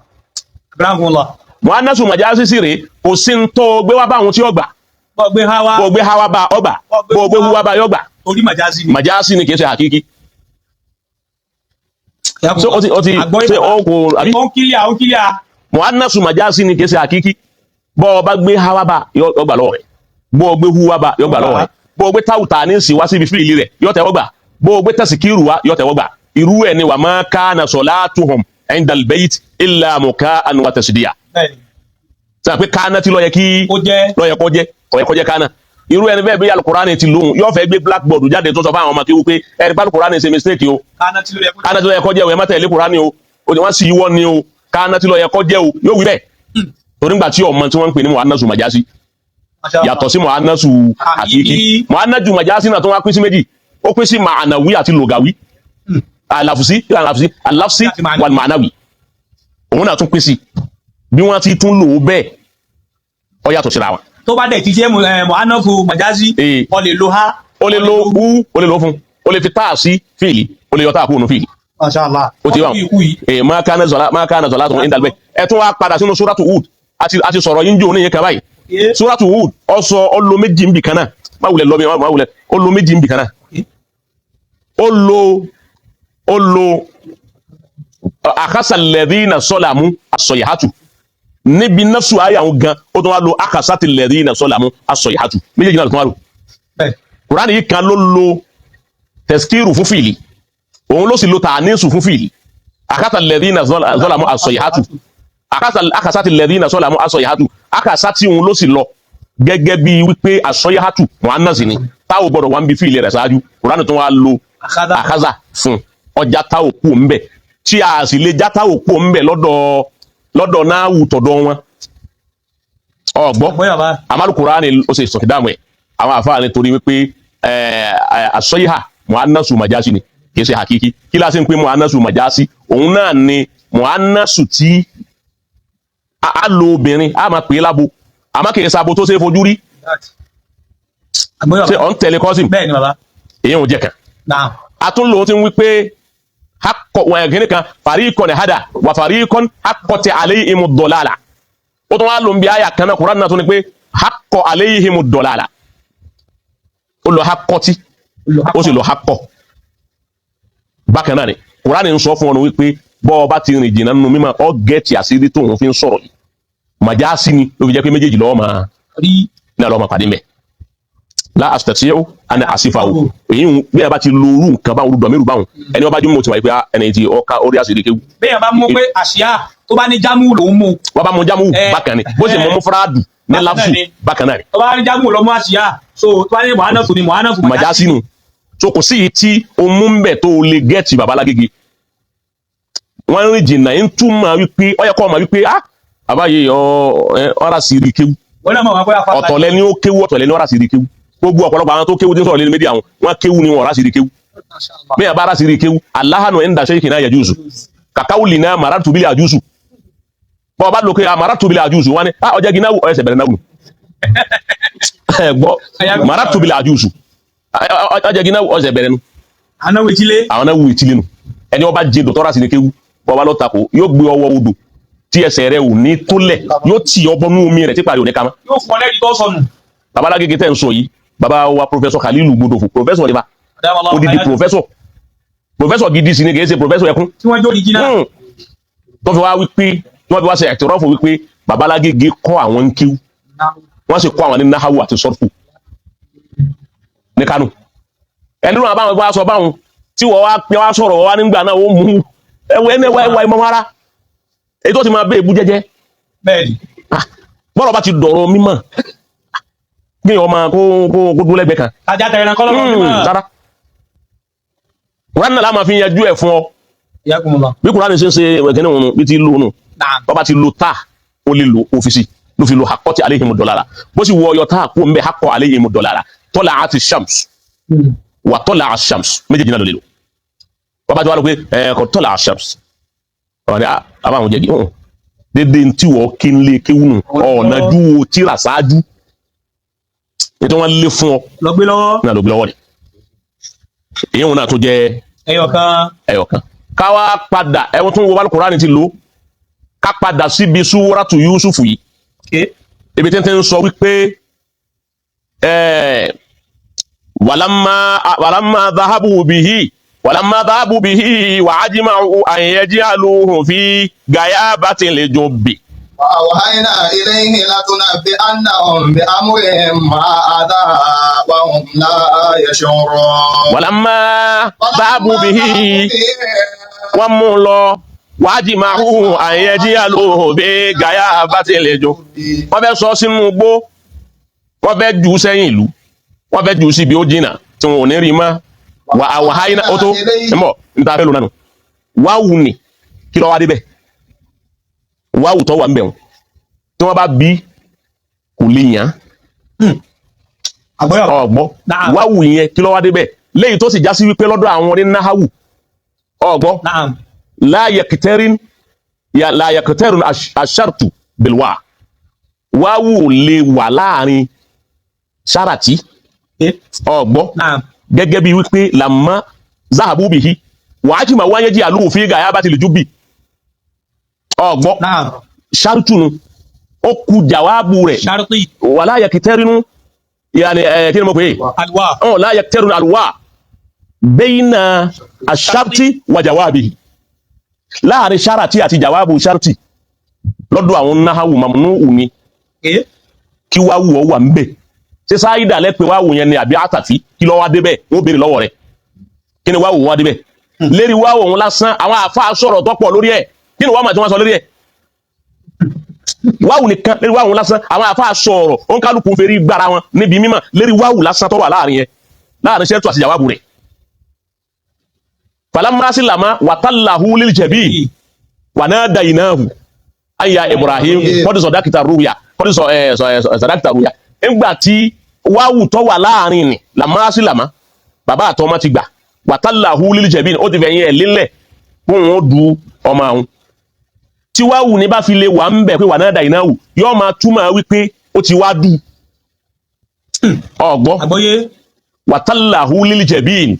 Abrahakumullah. Muhannasu majasi sì rèé, kò sí ń tó gbé wá báwọn tí ó gbà. Bọ́ gbé hawa. Bó gbé hawa bá ọgbà, bó gbé huwa bá yọgbà. Torí màjásí ni. Majasi ni, kì í ṣe àkíkí. Ayakumullah. Ṣé ó ti Àgbọ́yé ṣé bàbá. ó kò àbí? Ó ń kílíà, ó ń kílíà. Muhannasu majasi ni, kì í ṣe àkíkí. Bọ́ ọ bá gbé hawa bá, yọ gbà lọ́wọ́ rẹ̀. Bó o gbé huwa bá, yọ gbà lọ́wọ́ rẹ̀. Bó o gbé táwùtà ní sí wá síbi fíìlì rẹ̀, yọ tẹ́wọ́ gbà. Bó o gbé tẹ̀síkírù wá, yọ tẹ́wọ́ gbà. Irú ẹ̀ ni wa ma kana salatuhum indal bayt illa muka'an wa tasdiya. Bẹ́ẹ̀ni. Sọ pé kánà tí ló yẹ kí Ó jẹ́. ló yẹ kó jẹ́, kò yẹ kó jẹ́ kánà. Irú ẹni bẹ́ẹ̀ bí alukurani ti lóhùn, yóò fẹ́ gbé blackboard jáde tó sọ fáwọn ọmọ kéwú pé ẹni bá alukurani ṣe mistake o. Kánà tí ló yẹ kó jẹ́. Kánà tí ló yẹ kó jẹ́ o, ẹ má tẹ̀lé kurani o, o ní wọ́n sì yíwọ́ ni o, kánà tí ló yẹ kó jẹ́ o, yóò wí bẹ́ẹ̀ torí ńgbà tí ọmọ tí wọ́n ń pè ní muhannasu majasi. Masha Allah. Yàtọ̀ sí muhannasu hakiki, Hakiki. Muhannasu majasi náà tó wá pín sí méjì, ó pín sí ma'anawi àti logawi, alafusi alafusi alafsi Àti ma'anawi. Wal ma'anawi òun náà tún pín sí bí wọ́n ti tún lò ó bẹ́ẹ̀, ó yàtọ̀ síra wọn. Tó bá dẹ̀ ti jẹ́ muhannafu majazi, o lè lo ha. Ó lè lo ú, ó lè lo fún, ó lè fi táà sí fíìlì, ó lè yọ táà kúrò nù fíìlì. Masha Allah. Ó ti wà. Ikú yìí. Ee, máa ká náà zọlá tó ń dàgbẹ́. Ẹ tún wá padà sínú Suratu Hud. Àti sọ̀rọ̀ yín jò ní yẹn kan báyìí. Suratu Hud, ó sọ ó lo méjì ń bì kan náà. Má wulẹ̀ lọ bí, má wulẹ̀, ó lo méjì ń bì kan náà. Ó lo akhasa alladhina zalamu as-sayhatu níbi nafsu ayé àwọn gan, ó tún wá lo akhasati alladhina zalamu as-sayhatu, méjèèjì náà ló tún wá lò. Bẹ́ẹ̀. Kùránì yìí kan ló lo tẹ̀skírù fún fìlì, òun ló sì lo tànísù fún fìlì. Akhasa alladhina zalamu as-sayhatu, akhasati alladhina zalamu as-sayhatu, akhasati òun ló sì lọ gẹ́gẹ́ bí wípé as-sayhatu mu'annas ni, táwọn gbọ́dọ̀ wá ń bi fìlì rẹ̀ ṣáájú. Kùránì tún wá lo Àkàdá. Àkàzà fún ọjà táwọn kú ń bẹ, tí a sì lè já táwọn kú ń bẹ lọ́dọ̀ náà wù tọ̀dọ̀ wọn. Ọgbọ́? Àgbọ́yé bàbá. Amalu Kùránì ó ṣe ìsọ̀kìdáàmù ẹ̀, àwọn àfáà ní torí wípé àsọyíhà muhannasu majasi ni, kì í ṣe hakiki. Kí láti ń pè muhannasu majasi? Òun náà ni muhannasu tí a lo obìnrin, a máa pè é lábo, àmọ́ kì í sabo tó ṣe é fojú rí. Àgbọ́yé Ṣé bàbá. ọ̀ ń tẹ̀lé kọ́sìm? Bẹ́ẹ̀ ni bàbá. Èyí ò jẹ́ kan. Naam. Atúnlò tí ń wí pé hakọ wọn kìíní kan fariqan hada wà fariqan haqqat alayhimu ddalala. Ó tún wá lò ń bí àyà kan náà, Kùránì náà tún ni pé haqqa alayhimu ddalala, ó lọ haqqati, ó sì lọ haqqọ bákan náà ni. Kùránì ń sọ fún ọ wípé bọ́ ọ bá ti rìn jìnnà nínú mímọ́, ọ gẹ̀ẹ́tì àṣírí tóun fi ń sọ̀rọ̀ yìí, màjásí ni ló fi jẹ́ pé méjèèjì lọ́wọ́ máa Rí. ní àlọ́ máa pàdé mẹ́ la astati'u ana asifawo. Èyí ń bí a bá ti lo orú nǹkan báwọn olùdó mẹ́rù báwọn, ẹni wọn bá jùmọ̀ tí wáyé pé ẹni tí ọkà orí àṣírí kéwù. Bẹ́ẹ̀ bá mú pé àṣìá tó bá ní jámù lòún mú. Wọ́n bá mú jámù bákan ni, bó sì mú mufradu ní Bákan náà láfù ni. Bákan náà ni. Tó bá ní jámù lọ mú àṣìá, so tó bá ní muhannafu ni muhannafu. Màjásí nu, so kò sí yìí tí o mú ń bẹ̀ tó o lè gẹ́ẹ̀tì babalágége. Wọ́n rìn jìnnà ń túmọ̀ wípé ó yẹ kó o mọ̀ wípé ah, àbáyé ọ̀rá sí rí kéwù. Wọ́n náà mọ̀ wọn pé afa. Ọ̀tọ̀ lẹni ó kéwù, ọ̀tọ̀ lẹni ọ̀rá sí rí kéwù. Gbogbo ọ̀pọ̀lọpọ̀ àwọn tó kéwù tí ń sọ̀rọ̀ lé méjì, àwọn wọn kéwù ni wọn ọ̀rá sí rí kéwù. Bẹ́ẹ̀ bá rásì rí kéwù, aláhànù ẹ̀ńdà ṣe kìnnà yajuzu kàkàwùlì náà marartu bil ajuzu. Bọ́ ọ bá lókè marartu bil ajuzu, wọn ni ah, ọjà gíná ẹsẹ̀ bẹ̀rẹ̀ náà wù ẹ gbọ́, marartu bil ajuzu, ọjà gíná ẹsẹ̀ bẹ̀rẹ̀ nu. Anáwó etílé. Àwọn náà wù ìtìlẹ̀ nu. Ẹni ọba jẹ dọ̀tọ́ rásì rí kéwù, bọ́ ọba lọ tako, yóò gbé ọwọ́ odò tí ẹsẹ̀ rẹ̀ ò ní tólẹ̀, yóò tì ọ bọnú omi rẹ̀ tí parí ò ní kama. Yóò fún ọ lẹ́rìí tó sọnù. Babalágége tẹ́ ń sọ yìí, baba wa Professor Khalilu Gbodofo, professor nípa odidi professor, professor gidi sí ni, kì í ṣe professor ẹkún. Tí wọ́n jó original. Tó fi wá wípé tí wọ́n fi wá ṣe ẹ̀tọ́rọ́fù wípé babalágége kọ́ àwọn ń kíw, wọ́n sì kọ́ àwọn ní náhàwù àti sọ́rfù ní Kánò. Ẹni náà báwọn bá sọ báwọn Tí wọ́n wá pé wá sọ̀rọ̀ wá nígbà náà ó mú ẹwẹ́ ẹni ẹwà ẹwà ìmọ̀ ara èyí tó ti máa bẹ́ èbú jẹ́jẹ́. Bẹ́ẹ̀ni. Ah, bọ́rọ̀ bá ti dọ̀rọ̀ mímọ̀ kí ọmọ kó kó kó dúró lẹ́gbẹ̀ẹ́ kan. Ajá tẹ̀rẹ̀ kọ́ lọ́rọ̀ mímọ́. Rárá, Kùránì náà la máa fi yanjú ẹ̀ fún ọ. Yakumullah. Bí Kùránì ṣe ń ṣe ẹ̀kẹ́ni òun bí ti lò nù. Naam. Bọ́ba ti lo tá ó lè lo òfìsì ló fi lo hakọ́tì aléhimu dọ́làrà, bó sì wọ ọyọ tá kó ń bẹ hakọ́ aléhimu dọ́làrà, tọ́lá àti shams wà tọ́lá àti shams méjèèjì náà ló lè lò. Bọ́ba ti wá lọ pé ẹ kò tọ́lá àti shams ọ̀rẹ́ àbáwọn jẹ́gi hàn dédé ntí wọ́ kí n lè kéwù nù ọ̀nà ju tíra ṣáájú ètò wọn lé fún ọ. Lọ gbé lọ́wọ́. Náà ló gbé lọ́wọ́ rẹ̀, èyí wọn náà tó jẹ́ Ẹyọ kan. Ẹyọ kan. Ká wá padà ẹwọn tó ń wo bá Kùránì ti lò, ká padà síbi súwúrátù Yúsúfù yìí. Okay. Ibi tí ń ti ń sọ wípé walamma dhahabu bihi walamma dhahabu bihi wa ajma'u an yaj'aluhu fi gayabatil jubbi. وأوحينا إليه لتنبئنهم بأمرهم هذا وهم لا يشعرون. Walamma dhahabu bihi, wọ́n mú un lọ, wa ajma'u an yaj'aluhu fi gayabatil jubbi, wọ́n fẹ́ sọ sínú igbó, wọ́n fẹ́ jù ú sẹ́yìn ìlú, wọ́n fẹ́ jù ú síbi ó jìnnà tí wọn ò ní rí mọ́. Wà àwòháyínà ó tó ń bọ̀ níta fẹ́ lò nánu wáwù ni kí ló wá débẹ̀, wáwù tó wà ń bẹ̀ wọn tí wọ́n bá bí kò lè yàn. Àgbọ́yọ̀. Ọ̀gbọ́. Naam. Wáwù yẹn kí ló wá débẹ̀ léyìí tó sì já sí wípé lọ́dọ̀ àwọn onínáhàwù, ọ̀gbọ́. Naam. Láyẹkẹtẹrin láyẹkẹtẹrin aṣartu bilwa, wáwù lè wà láàrin sáràtì. Okay. Ọ̀gbọ́. Naam. Gẹ́gẹ́ bí wípé làmá zahabu bihi wàá jìmọ̀ wáyé jí àlùfín gàyà bá ti lè jú bì, ọ̀gbọ́. Naam. Sárùtù nu ó ku jàwáàbù rẹ̀. Sharti. Wàlá yẹkẹtẹrinu yàní ẹ kí ni mo pè é? Alwa. Ọ̀ láyẹkẹtẹrinu àlùwà bẹ́yìnà àṣàrtì wà jàwáàbì, láàrin sáràtì àti jàwáàbù sáràtì lọ́dọ̀ àwọn náhàwù mamnu ni. Okay. Kí wá wù ọ wà ń bẹ̀ ṣé sáyidà lẹ́pẹ̀ wá wù yẹn ni àbí àtàfí kí lọ́ wá débẹ̀? Wọ́n béèrè lọ́wọ́ rẹ̀ kí ni wá wù wá débẹ̀ lérí wá òun lásán. Àwọn àfa sọ̀rọ̀ tọ́pọ̀ lórí ẹ̀. Kí ni wàá mà tí wọ́n sọ lórí ẹ̀? Wáwù nìkan, lérí wáwù lásán, àwọn àfa sọ̀rọ̀, òǹkálùkù ń ferí gbára wọn níbi mímọ̀ lérí wáwù lásán tó wà láàrin yẹn, láàrin sẹ́tù àti jàwábù rẹ̀. Falamasi lama wàtàláhu lil jabin wà náà dàyìnáhu aya Ibrahim kọ́dí sọ̀dákìtà rúyà kọ́dí sọ ẹ sọ ẹ sọ̀dákìtà rúyà. Ńgbà tí wáwù tó wà láàrin ni lamasi lama bàbá àtọmọ ti gbà wàtàláhu lil jabin, ó ti fẹ̀yìn ẹ̀ lélẹ̀ fún òun ó du ọmọ àwọn tí wáwù ní bá fi lè wà ń bẹ̀ pé wà náà dàyìnáhu yóò máa túmọ̀ wípé ó ti wá dù, ọ̀gbọ́. Àgbọ́yé. Wàtàláhu lil jabin,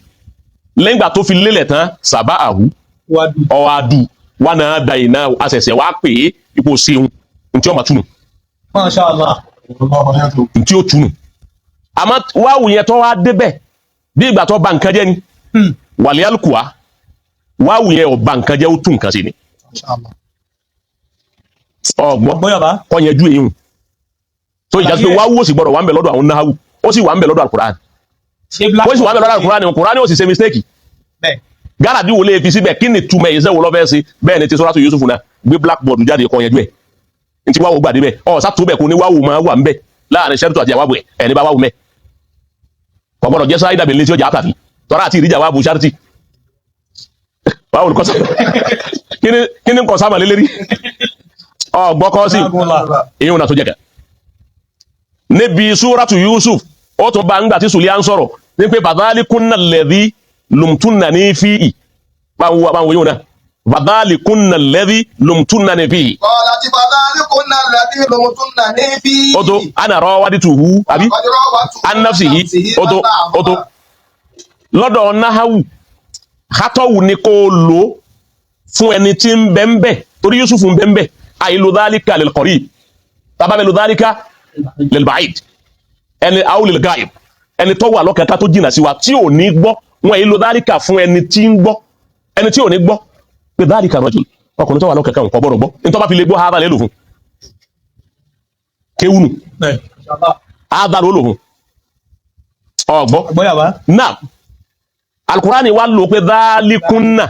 lẹ́yìn ìgbà tó fi lélẹ̀ tán sàbá àhú Wadu. Ọ̀wádù wà náà dàyìnáhu àṣẹ̀ṣẹ̀ wá pè é ipò ṣeun ntí ọmọ túnú. Masha Allah. Ntí ó túnú, àmọ́ wáwù yẹn tó wá débẹ̀ bí ìgbà tó ba nǹkan jẹ́ ni. Wàlíálùkùá wáwù yẹn ò ba nǹkan jẹ́, ó tún nǹkan sí ni, ọ̀gbọ́n. Àgbọ́yọ̀ bá. Kọ́ yẹn ju èyí hùn tó ìjà sí pé wáwù ó sì gbọ́dọ̀ wà ń bẹ̀ lọ́dọ̀ àwọn náhàwù, ó sì wà ń bẹ̀ lọ́dọ̀ àlùkùránì. Ṣé black. Ó sì wà ń bẹ̀ lọ́dọ̀ àlùkùránì, Kùránì ó sì ṣe mistake. Bẹ́ẹ̀. Gáràdì wo lè fi síbẹ̀? Kí ni túmọ̀ ìṣe wo lọ́fẹ́ sí? Bẹ́ẹ̀ ni ti Suratu Yusuf náà gbé blackboard jáde kọ́ yẹn ju ẹ̀ ntí wáwù gbàdé bẹ́ẹ̀ ọ̀ sátú bẹ́ẹ̀ kò ní wáwù máa wà ń bẹ̀ láàrin sẹ́rìtù àti àwábù ẹ̀ ẹ̀ ní bá wáwù mẹ́ kò gbọ́dọ̀ jẹ́ sáyidà bẹ̀lẹ́ tí ó jà á tàbí tọ́ra àti ìdíjà wáwù sárìtì wáwù kọ́sà kí ni kọ́ sábà lélẹ́rí ọ̀gbọ́ kọ́ sí èyí wọn náà tó jẹ́ kẹ́ níbi Suratu Yusuf ó tún bá ń gbà tí Sùlíà ń sọ̀rọ̀ ní pé fadhalikunna alladhi lumtunnani fihi, báwo yóò náà fadhalikunna alladhi lumtunnani fihi. قالت فذلكن الذي لمتنني فيه. Ó tó ana rawadtuhu àbí قد راودته an nafsihi. Ó tó ó tó lọ́dọ̀ náháwù hátọ́wù ni kò lò fún ẹni tí ń bẹ ń bẹ torí Yusuf ń bẹ ń bẹ àìlò dhalika lil qarib tàbá bẹ lò dhalika lil ba'id ẹni aw lil ghaib ẹni tó wà lọ́kàtà tó jìnà sí wa tí ò ní gbọ́ wọn àìlò dhalika fún ẹni tí ń gbọ́ ẹni tí ò ní gbọ́ pé dhalika rajul ọkùnrin tó wà lọ́kàtà nǹkan gbọ́dọ̀ gbọ́ ní tó bá fi lè gbọ́ hádà lè lò fún kéwùnù. Bẹ́ẹ̀. Hádà ló lò fún ọgbọ́. Àgbọ́yọ̀ bá. Náà Alukurani wa lò pé dhalikunna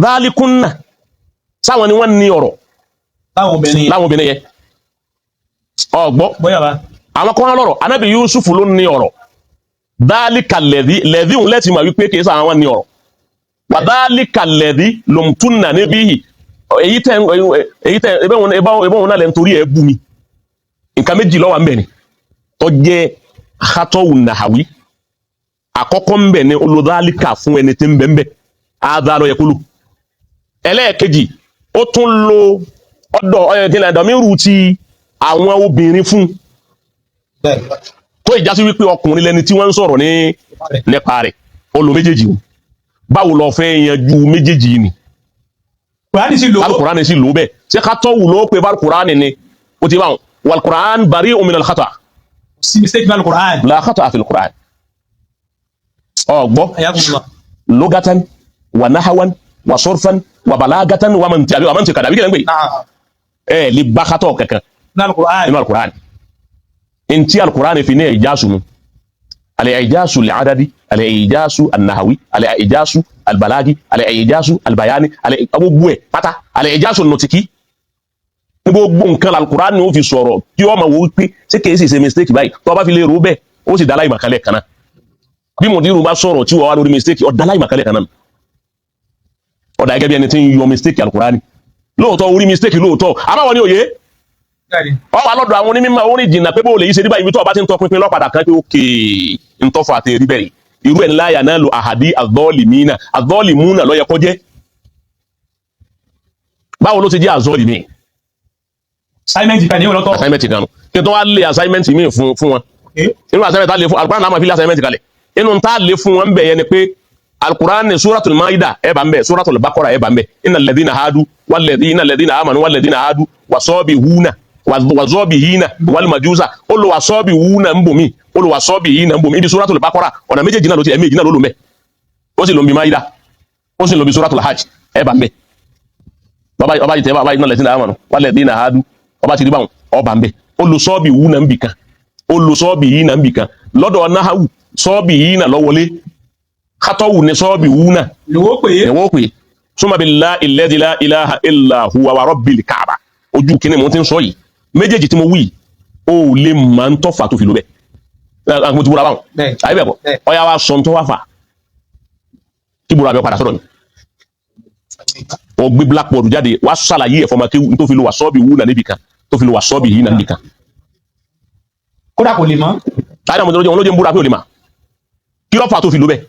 dhalikunna, sáwọn ni wọ́n ní ọ̀rọ̀ Láwọn obìnrin yẹn. láwọn obìnrin yẹn. Ọgbọ́ Bóyá bá. àwọn kan lọ́rọ̀, anabi Yusuf ló ní ọ̀rọ̀. Dhalika lẹ́dí lẹ́dí òun lẹ́tì máa wípé kìí sáwọn ní ọ̀rọ̀. Wà dhalika lẹ́dí lòmùtúnà níbí yìí, èyí tẹ èyí tẹ ẹbẹ òun náà lẹ́ ń torí ẹ bú mi. Nǹkan méjì ló wà ń bẹ̀ ni tó jẹ́ hatọ́wù nàhàwí. Àkọ́kọ́ ń bẹ̀ ni olùdálíkà fún ẹni tí ń bẹ̀ ń bẹ̀ áádá ló yẹ kó lò. Ẹlẹ́ẹ̀kejì, ó tún lo ọ̀dọ̀ ẹ̀ẹ́dínlẹ̀ dọ̀míìrù ti àwọn obìnrin fún, tó ìjásí wípé ọkùnrin lẹni tí wọ́n ń sọ̀rọ̀ ní nípa rẹ̀. Ó lo méjèèjì o. Báwo lọ fẹ́ yanjú méjèèjì yìí ni? Kùránì sì lò ó. Alukurani sì lò ó bẹ́ẹ̀. Ṣé ká tọ́wù ló pe bá alukurani ni o ti báwọn walukurani bari min al-khata. Sí mistake ní Al-Qur'an. La khata fi al-Qur'an. Ọgbọ́ Ayakumullah. lugatan wa nahawan wa sorfan wa balagatan wa mantiqan wa mantiqan àbí kí lẹ́ ń pè Naam. é? Lè bá kátọ̀ kankan Ní Al-Qur'an. nínú alukurani. Ntí alukurani fi ní ìjásù nu al-ijazu al-adadi, al-ijazu an-nahawi, al-ijazu al-balagi, al-ijazu al-bayani, gbogbo ẹ̀ pátá, al-ijazu an-nutiki, ní gbogbo nǹkan alukurani ó fi sọ̀rọ̀ kí ọmọ wo pé ṣé kìí sì ṣe mistake báyìí. Tó o bá fi lè rò bẹ́ẹ̀, ó sì dá láì màkálẹ̀ kan náà. Bí mùdírù bá sọ̀rọ̀ tí wọ́n wá lórí mistake, ó dá láì màkálẹ̀ kan náà, ó dà gẹ́gẹ́ bí ẹni tí ń yọ mistake alukurani. Lóòótọ́ orí mistake lóòótọ́, àmọ́ wọn ni òye Bẹ́ẹ̀ni. ọ wà lọ́dọ̀ àwọn onímọ̀ orin jìnnà pé bó lè yí ṣe nígbà ibi tó ọba ti ń tọpinpin lọ́padà kan pé ókè ntọ́fọ̀ àti èrí bẹ̀rẹ̀ irú ẹ̀ ńlá yà náà lo àhàdí àzọ́ọ̀lìmínà àzọ́ọ̀lìmúnà lọ́yẹ kó jẹ́. Báwo ló ti jẹ́ àzọ́ọ̀lìmí? Assignment kan ní ìwọ̀n lọ́tọ̀. Assignment kan nù kí n tó wá lé assignment míì fún wọn. Okay. Inú assignment tá lé fún alukuran náà máa fi lé assignment kalẹ̀. Inú tá lé fún wọn bẹ̀ yẹn ni pé alukuran ní suratul maida ẹ̀ bá ń bẹ̀, suratul bakora ẹ̀ bá ń bẹ̀, innal ladhina hadu walladhina innal ladhina amanu walladhina hadu wasabihuna wazọ́bìhínà wal majusa. Ó lo wasọ́bìhúnà ń bò mí, ó lo wasọ́bìhínà ń bò mí ibi suratul bakora. Ọ̀nà méjèèjì náà ló ti ẹ̀mí náà ló lò mẹ́. Ó sì lò ń bi maida, ó sì lò ń bi suratul hajj ẹ̀ bá ń bẹ̀. Ọba ọba yìí tẹ ọba innal ladhina amanu walladhina hadu, ọba ti rí báwọn ọba ń bẹ̀. Ó lo sọ́ọ̀bìhúnà ń bì kan, ó lo sọ́ọ̀bì yìí náà ń bì kan. Lọ́dọ̀ náhàwù sọ́ọ̀bì yìí náà lọ́wọ́lé, kátọ́wù ní sọ́ọ̀bì wù náà. Lówó pé. Ẹ̀wọ́ pé summa billahi alladhi la ilaha illa huwa wa rabbil kaaba. Ojú kìíní mo ti ń sọ yìí, méjèèjì tí mo wí, ó lè máa ń tọ́fà tó fi lò bẹ́ẹ̀. Mo ti búra báwọn. Bẹ́ẹ̀. Àyè bẹ́ẹ̀ kọ́? Bẹ́ẹ̀. Ọ̀yà wa sọ ń tọ́ wá fà kí búra mi padà sọ̀rọ̀ mi. Ó gbé blackboard jáde wá ṣàlàyé ẹ̀fọ́ máa kéwù tó fi lo wà sọ́ọ̀bì wù náà níbì kan, tó fi lo wà sọ́ọ̀bì yìí náà níbì kan. Kódà kò lè mọ́. Táyà mo lójú ń búra pé ò lè mà kí ló fà tó fi lò bẹ́ẹ̀.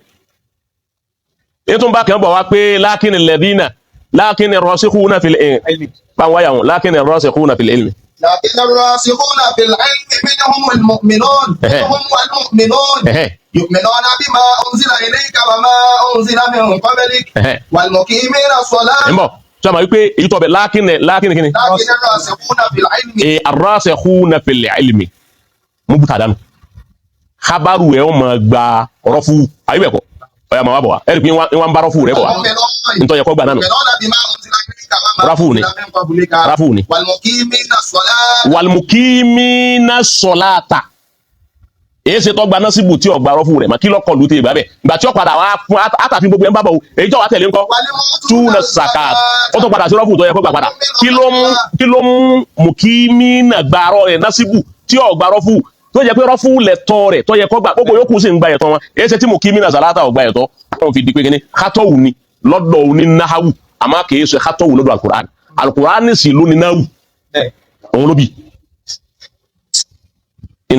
Ètò ń bá kẹ́ ń bọ̀ wá pé lákìnì lẹ́dínà lákìnì rọ́ṣíkúnà fil ilmi báwọn wáyà wọn lákìnì rọ́ṣíkúnà fil ilmi. لكن الراسخون في العلم منهم المؤمنون منهم والمؤمنون يؤمنون بما أنزل إليك وما أنزل من قبلك والمقيمين الصلاة. Ẹ̀ ń bọ̀ sọ ma wípé èyí tó bẹ̀ lákìnì lákìnì kíni. لكن الراسخون في العلم. Ẹ arrasikhuna fil ilmi mú bùtà dànù habaru ẹ̀ ó máa gba rọ́fù ayé bẹ̀ kọ́ ọ̀yà máa wà bọ̀ wá ẹ̀rì pé wọ́n ń bá rọ́fù rẹ̀ bọ̀ wá والمؤمنون ntọ́ yẹ kọ́ gbà nánu. يؤمنون بما أنزل إليك وما رافوني. أنزل من قبلك Rafuni. والمقيمين الصلاة. Walmukimina sọláta èyí ṣe tọgbà násìbù tí ọgbà rọfù rẹ mà kí lọkọ lù tẹ ìgbà bẹ ìgbà tí ó padà wá fún àtàfin gbogbo ẹ ń bá bọ o èyí tí ó wà tẹ̀lé ńkọ́ túnà sàkà ó tó padà sí rọfù tó yẹ kó gbà padà. Kí ló mú mukimina gbàrọ rẹ násìbù tí ọgbà rọfù tó jẹ pé rọfù lẹtọ rẹ tó yẹ kó gbà, gbogbo yòókù sì ń gba ẹ̀tọ́ wọn? Èyí ṣe tí mukimina sàlátà ọgbà ẹ̀tọ́ wọn fi di pé kíní kátọwù ni lọ́dọ̀ òní náhàwù, àmọ́ kì í ṣe kátọwù lọ́dọ̀ alukur'an. Alukur'an sì ló ní náhù. Bẹ́ẹ̀. Òun ló bì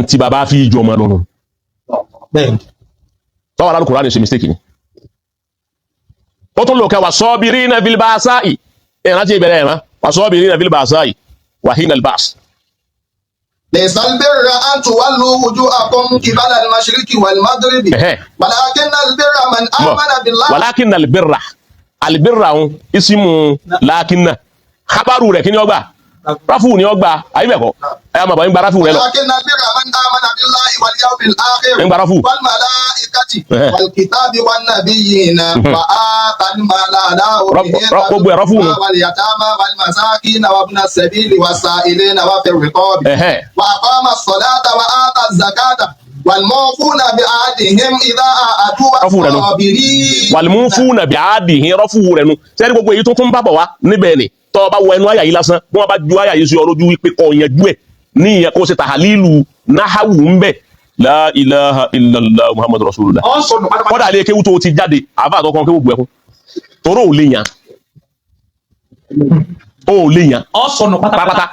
ntí baba fi jọ ọmọ lọ́nu. Bẹ́ẹ̀. Tọ́wọ́ alukur'an ṣe mistake ni. Ó tún lò kẹ́ wasabirina fil ba'sa'i ẹ̀ rántí ìbẹ̀rẹ̀ ẹ̀ mọ́ wasabirina fil ba'sa'i wa hinal ba's. ليس البر أن تولوا وجوهكم قبل المشرق والمغرب ولكن البر من آمن بالله. Walakinna albirra albirra ń isimu lakinna khabaru rẹ̀ kí ni ó gbà? Ráfù ni ó gbà, àyè bẹ̀ kọ́? Ẹ̀ máa bọ̀ ń gba ráfù rẹ̀ lọ. ولكن البر من آمن بالله واليوم الآخر ń gba ráfù. والملائكة والكتاب والنبيين وآتى المال على gbogbo ẹ̀ rọ́fù nù. واليتامى والمساكين وابن السبيل والسائلين وفي الرقاب وأقام الصلاة وآتى الزكاة Wal-mufuna bi'ahdihim idha ahadu Rọ́fù rẹ̀ nù. was-sabirin. Wal-mufuna bi'ahdihim rọ́fù rẹ̀ nu. Sẹ́ni gbogbo èyí tó tún bá bọ̀ wá níbẹ̀ ni tọ́ ọ bá wọ ẹnu àyà yìí lásán, bí wọ́n bá ju àyà yìí sí ọ lójú wípé kọ́ yanjú ẹ̀ ní ìyẹn kó ṣe tàhálílù náhàwù ń bẹ̀. La ilaha illallah muhammadu rasulullah. Ọ sọnù pátápátá. Kọ́dà ilé kéwú tó ti jáde, àbá àtọkàn kéwú bu ẹkún toró ò lè yàn, ó lè yàn Ọ sọnù pátápátá. pátápátá.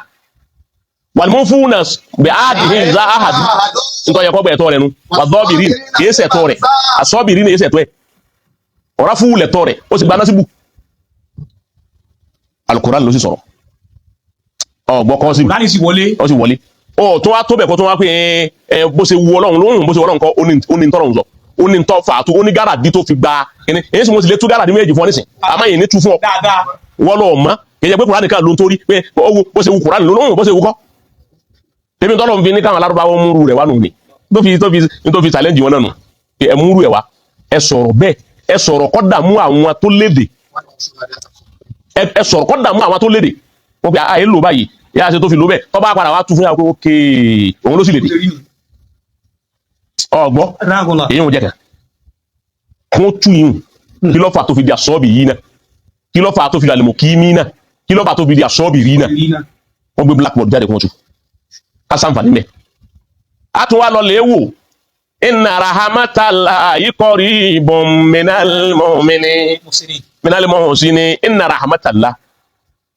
Wal-mufuna bi'ahdihim idha ahadu, nítorí ẹ̀kọ́ bẹ̀ ẹ̀tọ́ rẹ̀ nu. Wà dọ́bìrì kìí ṣẹ̀tọ́ rẹ̀, àsọ́bìrì ní ṣẹ̀tọ́ ẹ̀, ọ̀rá fún lẹ̀tọ́ rẹ̀, ó sì gba násìbù. Alukoran ló sì sọ̀rọ̀ ọ̀gbọ́ kọ́ sí. Kùránì sì wọlé. Ó sì wọlé, ó tún wá tó bẹ̀ kó tún wá pé ẹ bó ṣe wu Ọlọ́run lóhùn, bó ṣe wu Ọlọ́run kọ́, ó ní tọ́lọ́run sọ, ó ní tọ́ fà á tó, ó ní gáràdí tó fi gba kíní èyí sì mo sì lè tú gáràdí méjì fún ọ nísìn, àmọ́ yìí ní tú fún ọ. Dáadáa. Wọ́n lọ mọ́ kì í ṣe pé Kùránì kan ló ń torí pé owó bó ṣe wu Kùránì lóhùn, bó ṣe wu kọ́ tèmi tọ́lọ̀ ń fi ní káwọn alárúbáwọ́ múrú rẹ̀ wá nù ní tó fi challenge wọn náà nù pé ẹ múrú ẹ̀ wá, ẹ sọ̀rọ̀ bẹ́ẹ̀, ẹ sọ̀rọ̀ kọ́ dààmú àwọn tó léde, ẹ sọ̀rọ̀ kọ́ dààmú àwọn tó léde. Wọ́n pe àyè lò báyìí yá ṣe tó fi lò bẹ́ẹ̀, tọ́ bá padà wá tú fún yàrá pé ókè òun ló sì léde ọgbọ́. Rágùnlá. Èyí ò jẹ́ kan kún tú yìí, kí ló fà tó fi di àsọ́ọ̀bì yìí náà? Kí ló fà tó fi di àlèmọ̀ kí mí náà? Kí ló fà tó fi di àsọ́ọ̀bì rí náà? Wọ́n gbé blackboard jáde kún tú ká sàǹfààní mẹ́. A tún wá lọ lè wò inna rahamatallahi qaribun minal mu'minin minal muhsinin, inna rahamatallah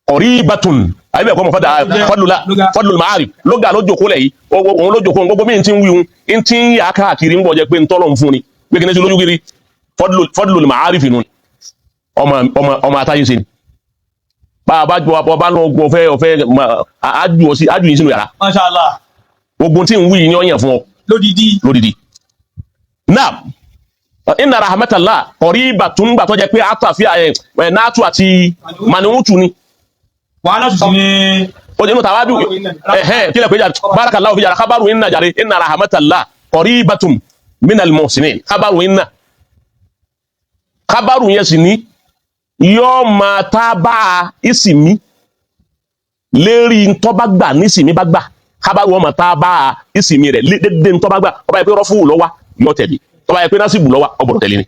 qaribatun àyè bẹ́ẹ̀ kọ́ mọ̀ fọ́dà fọ́dùlá fọ́dùlù ma'arif lóga ló jòkó lẹ̀ yìí, òun ló jòkó gbogbo mi ti ń wíhun ń ti ń yà káàkiri ń bọ̀ jẹ́ pé ń tọ́lọ̀ ń fún ni pé kí ní sí lójú kiri fọ́dùlù ma'arif nù ọmọ ọmọ ọmọ atáyé ṣe ni bá a bá jọ ọba lọ gbọ́ fẹ́ ọ̀fẹ́ ájú ọ sí ájú yìí sínú yàrá. Masha Allah. Gbogbo tí ń wí yìí ni ó yàn fún ọ. Lódìdí. Lódìdí náà inna rahmatallah qaribatun gbà tó jẹ́ pé àtàfíà ẹ̀ náàtù àti maniwutu ni. Wàhálà tuntun ni. Ó jẹ́ inú tàwábí ẹ̀hẹ́ kílẹ̀ pé jáde barakallahu fi jàre kábàrù inna jàre inna rahmatallah qaribatun minal muhsinin, kábàrù inna kábàrù yẹn sì ní yóò máa tábà ìsìnmí lérí ntọ́ba gbà nísìmí bá gbà, kábàrù wọn máa tábà ìsìnmí rẹ̀ dédé ntọ́ba gbà. Ọba yẹ pé rọ́fù lọ́wọ́ yóò tẹ̀lé, tọ́ba yẹ pé násìbù lọ́wọ́ ọgbọ̀dọ̀ tẹ̀lé ni,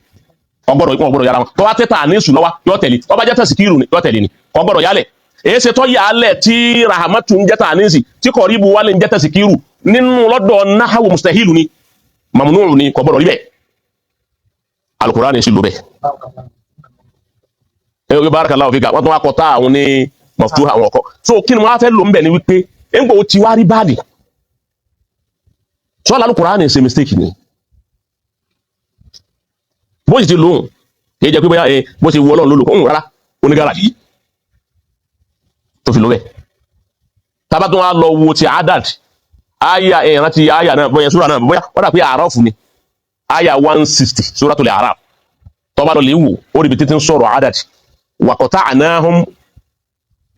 ọgbọ̀dọ̀ ọgbọ̀dọ̀ yàrá wọn, tọ́ba tẹ́tà àníṣù lọ́wọ́ yóò tẹ̀lé, tọ́ba jẹ́ tẹ̀síkìrù ni yóò tẹ̀lé ni, ọgbọ̀dọ̀ yálẹ̀. Èyí ṣe tọ́ yàálẹ̀ tí rahamatu ń jẹ́ tàníṣì tí kọ̀ríbu wálé ń jẹ́ tẹ̀síkìrù nínú lọ́dọ̀ náhàwù mustahilu ni mamnuu ni, kò gbọ́dọ̀ rí bẹ́ẹ̀. Alukurani sì lò bẹ́ẹ̀. Ẹ ẹ barakallahu fika, wọ́n tún wá kọ tá àwọn ní mọ̀tú àwọn ọkọ. So kí ni wọ́n á fẹ́ lò ń bẹ̀ ni wípé ńgbò tí wá rí báàlì sọ́lá alukurani ṣe mistake ni bó sì ti lòun kì í jẹ́ pé bóyá ẹ bó ṣe wọ Ọlọ́run ló lò ó rárá, onígàràjì tó fi lò bẹ́ẹ̀. Tábà tún wá lọ wo ti adad aya ẹ̀ rántí aya náà bóyá súra náà bóyá wọ́n dà pé àrọ́ọ̀fù ni aya 160 Suratul A'raf, tọ́ba lọ lè wò ó ríbi títí ń sọ̀rọ̀ adad wàkọ̀tà ànáhùn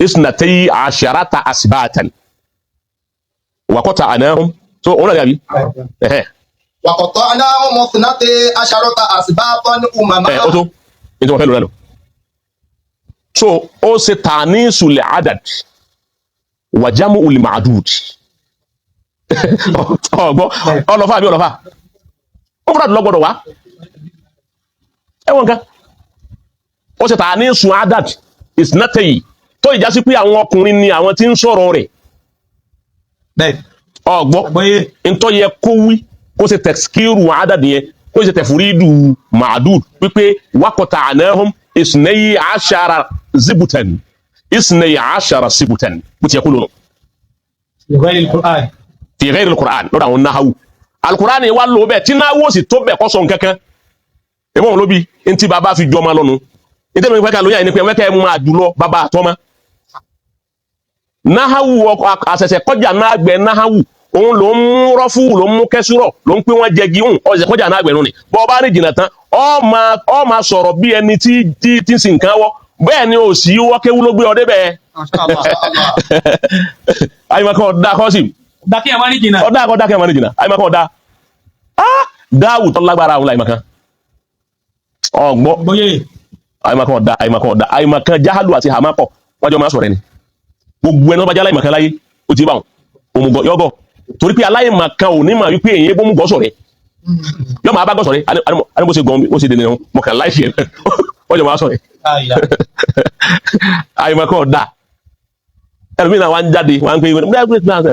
isnatay asharata asibatan wàkọ̀tà ànáhùn so òun náà ni àbí ẹ̀hẹ́. وقطعناهم اثنتي عشرة أسباطا أمما. Ẹ̀ ó tó ní tí wọ́n fẹ́ lò náà lọ. So ó ṣe tàníṣù lè adad wàjámù ul ma'dud ọgbọ́ ọlọ́fà àbí ọlọ́fà ó fúnra lọ́gbọ̀dọ̀ wá ẹwọ̀n kan ó ṣe tàníṣù adad isnatay tó ìjásí pé àwọn ọkùnrin ni àwọn tí ń sọ̀rọ̀ rẹ̀. Bẹ́ẹ̀. Ọgbọ́. Àgbọ́yé. Ntọ́ yẹ kó wí kó ṣe tẹ̀síkírù adad yẹn, kó ṣe tẹ̀fúrídù ma'dud wípé wákọ̀tà ànáhùn isnayi ashara zibutan isnayi ashara zibutan bó ti yẹ kó lónà. Ìwé Al-Qur'an. Fi ghayri al-Qur'an lọ́dọ̀ àwọn náhàwù al-Qur'an ni wà ló bẹ́ẹ̀ tí náhàwù sì tó bẹ́ẹ̀ kọ́ sọ nǹkankan ìwọ̀n wọn ló bí ntí bàbá fi jọmọ lọ́nu ntí mi fẹ́ ká lóyún àyìn ni pé wẹ́kẹ́ mú máa jùlọ bàbá àtọ́mọ́ náhàwù àṣẹ̀ṣẹ̀ kọjá náà gbẹ náhàwù òun ló ń mú rọ́fù ló ń mú kẹ́sùrọ̀ ló ń pín wọn jẹgi hùn ọ̀ṣẹ̀ kọjá náà gbẹ̀rún ni bọ́ ọba rìn jìnnà tán ọ máa sọ̀rọ̀ bí ẹni tí tí tí ń sin nǹkan wọ́ bẹ́ẹ̀ ni ò sí wọ́kéwú ló gbé ọ débẹ̀. Àyìnbá ọ̀dà kọ́sìm. Dákẹ́ ẹ̀ máa ní jìnnà. Ọ̀dà kọ́ dákẹ́ máa ní jìnnà àyìnbá ọ̀dà dáwù tó lágbára àwọn àyìnbá ọ̀gbọ́. Àgbọ́yé. Àyìnbá ọ̀dà àyìnbá ọ̀dà àyìnbá jáhálù àti hàmákọ̀ wọ́n jọ máa sọ̀rọ̀ ẹni gbogbo ẹni wọ́n bá jálá ìmọ̀kan láyé ó ti bá wọn òmùgọ̀ yọ́gọ̀. Torí pé aláìmọ̀kan ò ní mà wípé èyí bó mú gọ́sọ̀ rẹ̀, yọ máa bá gọ́sọ̀ rẹ̀ àní bó ṣe gan, bó ṣe dènà mọ̀kàn láìsí ẹ̀, wọ́n jọ máa sọ rẹ̀. Àìmọ̀kan ọ̀dà ẹlòmíì náà wá ń jáde, wá ń pè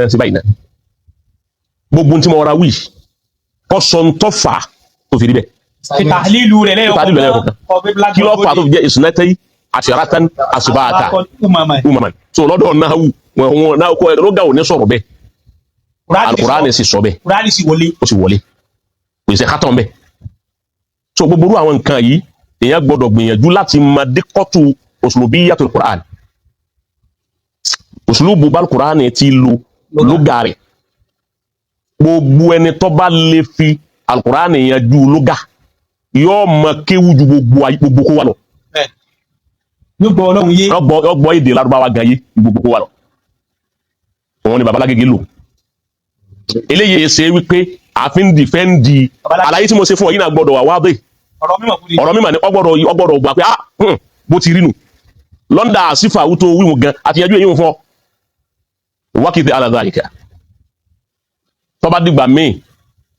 é sí báyìí náà. Gbogbo tí mo ra wí kọ́ sọ ń tọ́ fà tó fi rí bẹ́ẹ̀. Tàhlílù rẹ̀ lẹ́yọ̀. Tàhlílù rẹ̀ lẹ́yọ̀ kọ̀ọ̀kan. Kí ló fà tó fi jẹ́ ìsúnẹ́tẹ́yì àṣìrátán àṣìbáàtà umaman? So lọ́dọ̀ náà wù wọn náà kọ́ ló gà ò ní sọ̀rọ̀ bẹ́ẹ̀. Alukurani sì sọ bẹ́ẹ̀. Kùránì sì wọlé. Ó sì wọlé, kò sí kátọ̀ bẹ́ẹ̀. So gbogbo irú àwọn nǹkan yìí, èèyàn gbọ́dọ̀ gbìyànjú láti máa dékọ́tù uslubiyatul Qur'an, uslubu bal Qur'an ti lu lóga rẹ̀. Gbogbo ẹni tó bá lè fi alukur'an yanjú lóga yóò mọ kéwú ju gbogbo kó wa lọ. Yóò gbọ́ Ọlọ́run yé. Yóò gbọ́ èdè Lárúbáwá gan yé ju gbogbo kó wa lọ. Òun ni babalágége lò. Eléyìí ṣe wípé àfi ń dìfẹ́ǹdì àlàyé tí mo ṣe fún ọ yìí náà gbọ́dọ̀ wà wá bẹ́ẹ̀. Ọ̀rọ̀ mímọ̀ kúri. Ọ̀rọ̀ mímọ̀ ni ọgbọ́dọ̀ gbà pé ah, bó ti rí nù lọ́ndà àsífà wútó wíwọ̀n gan àti yanjú èyí fún ọ wákìtì alàdàríkà. Tó bá dìgbà míì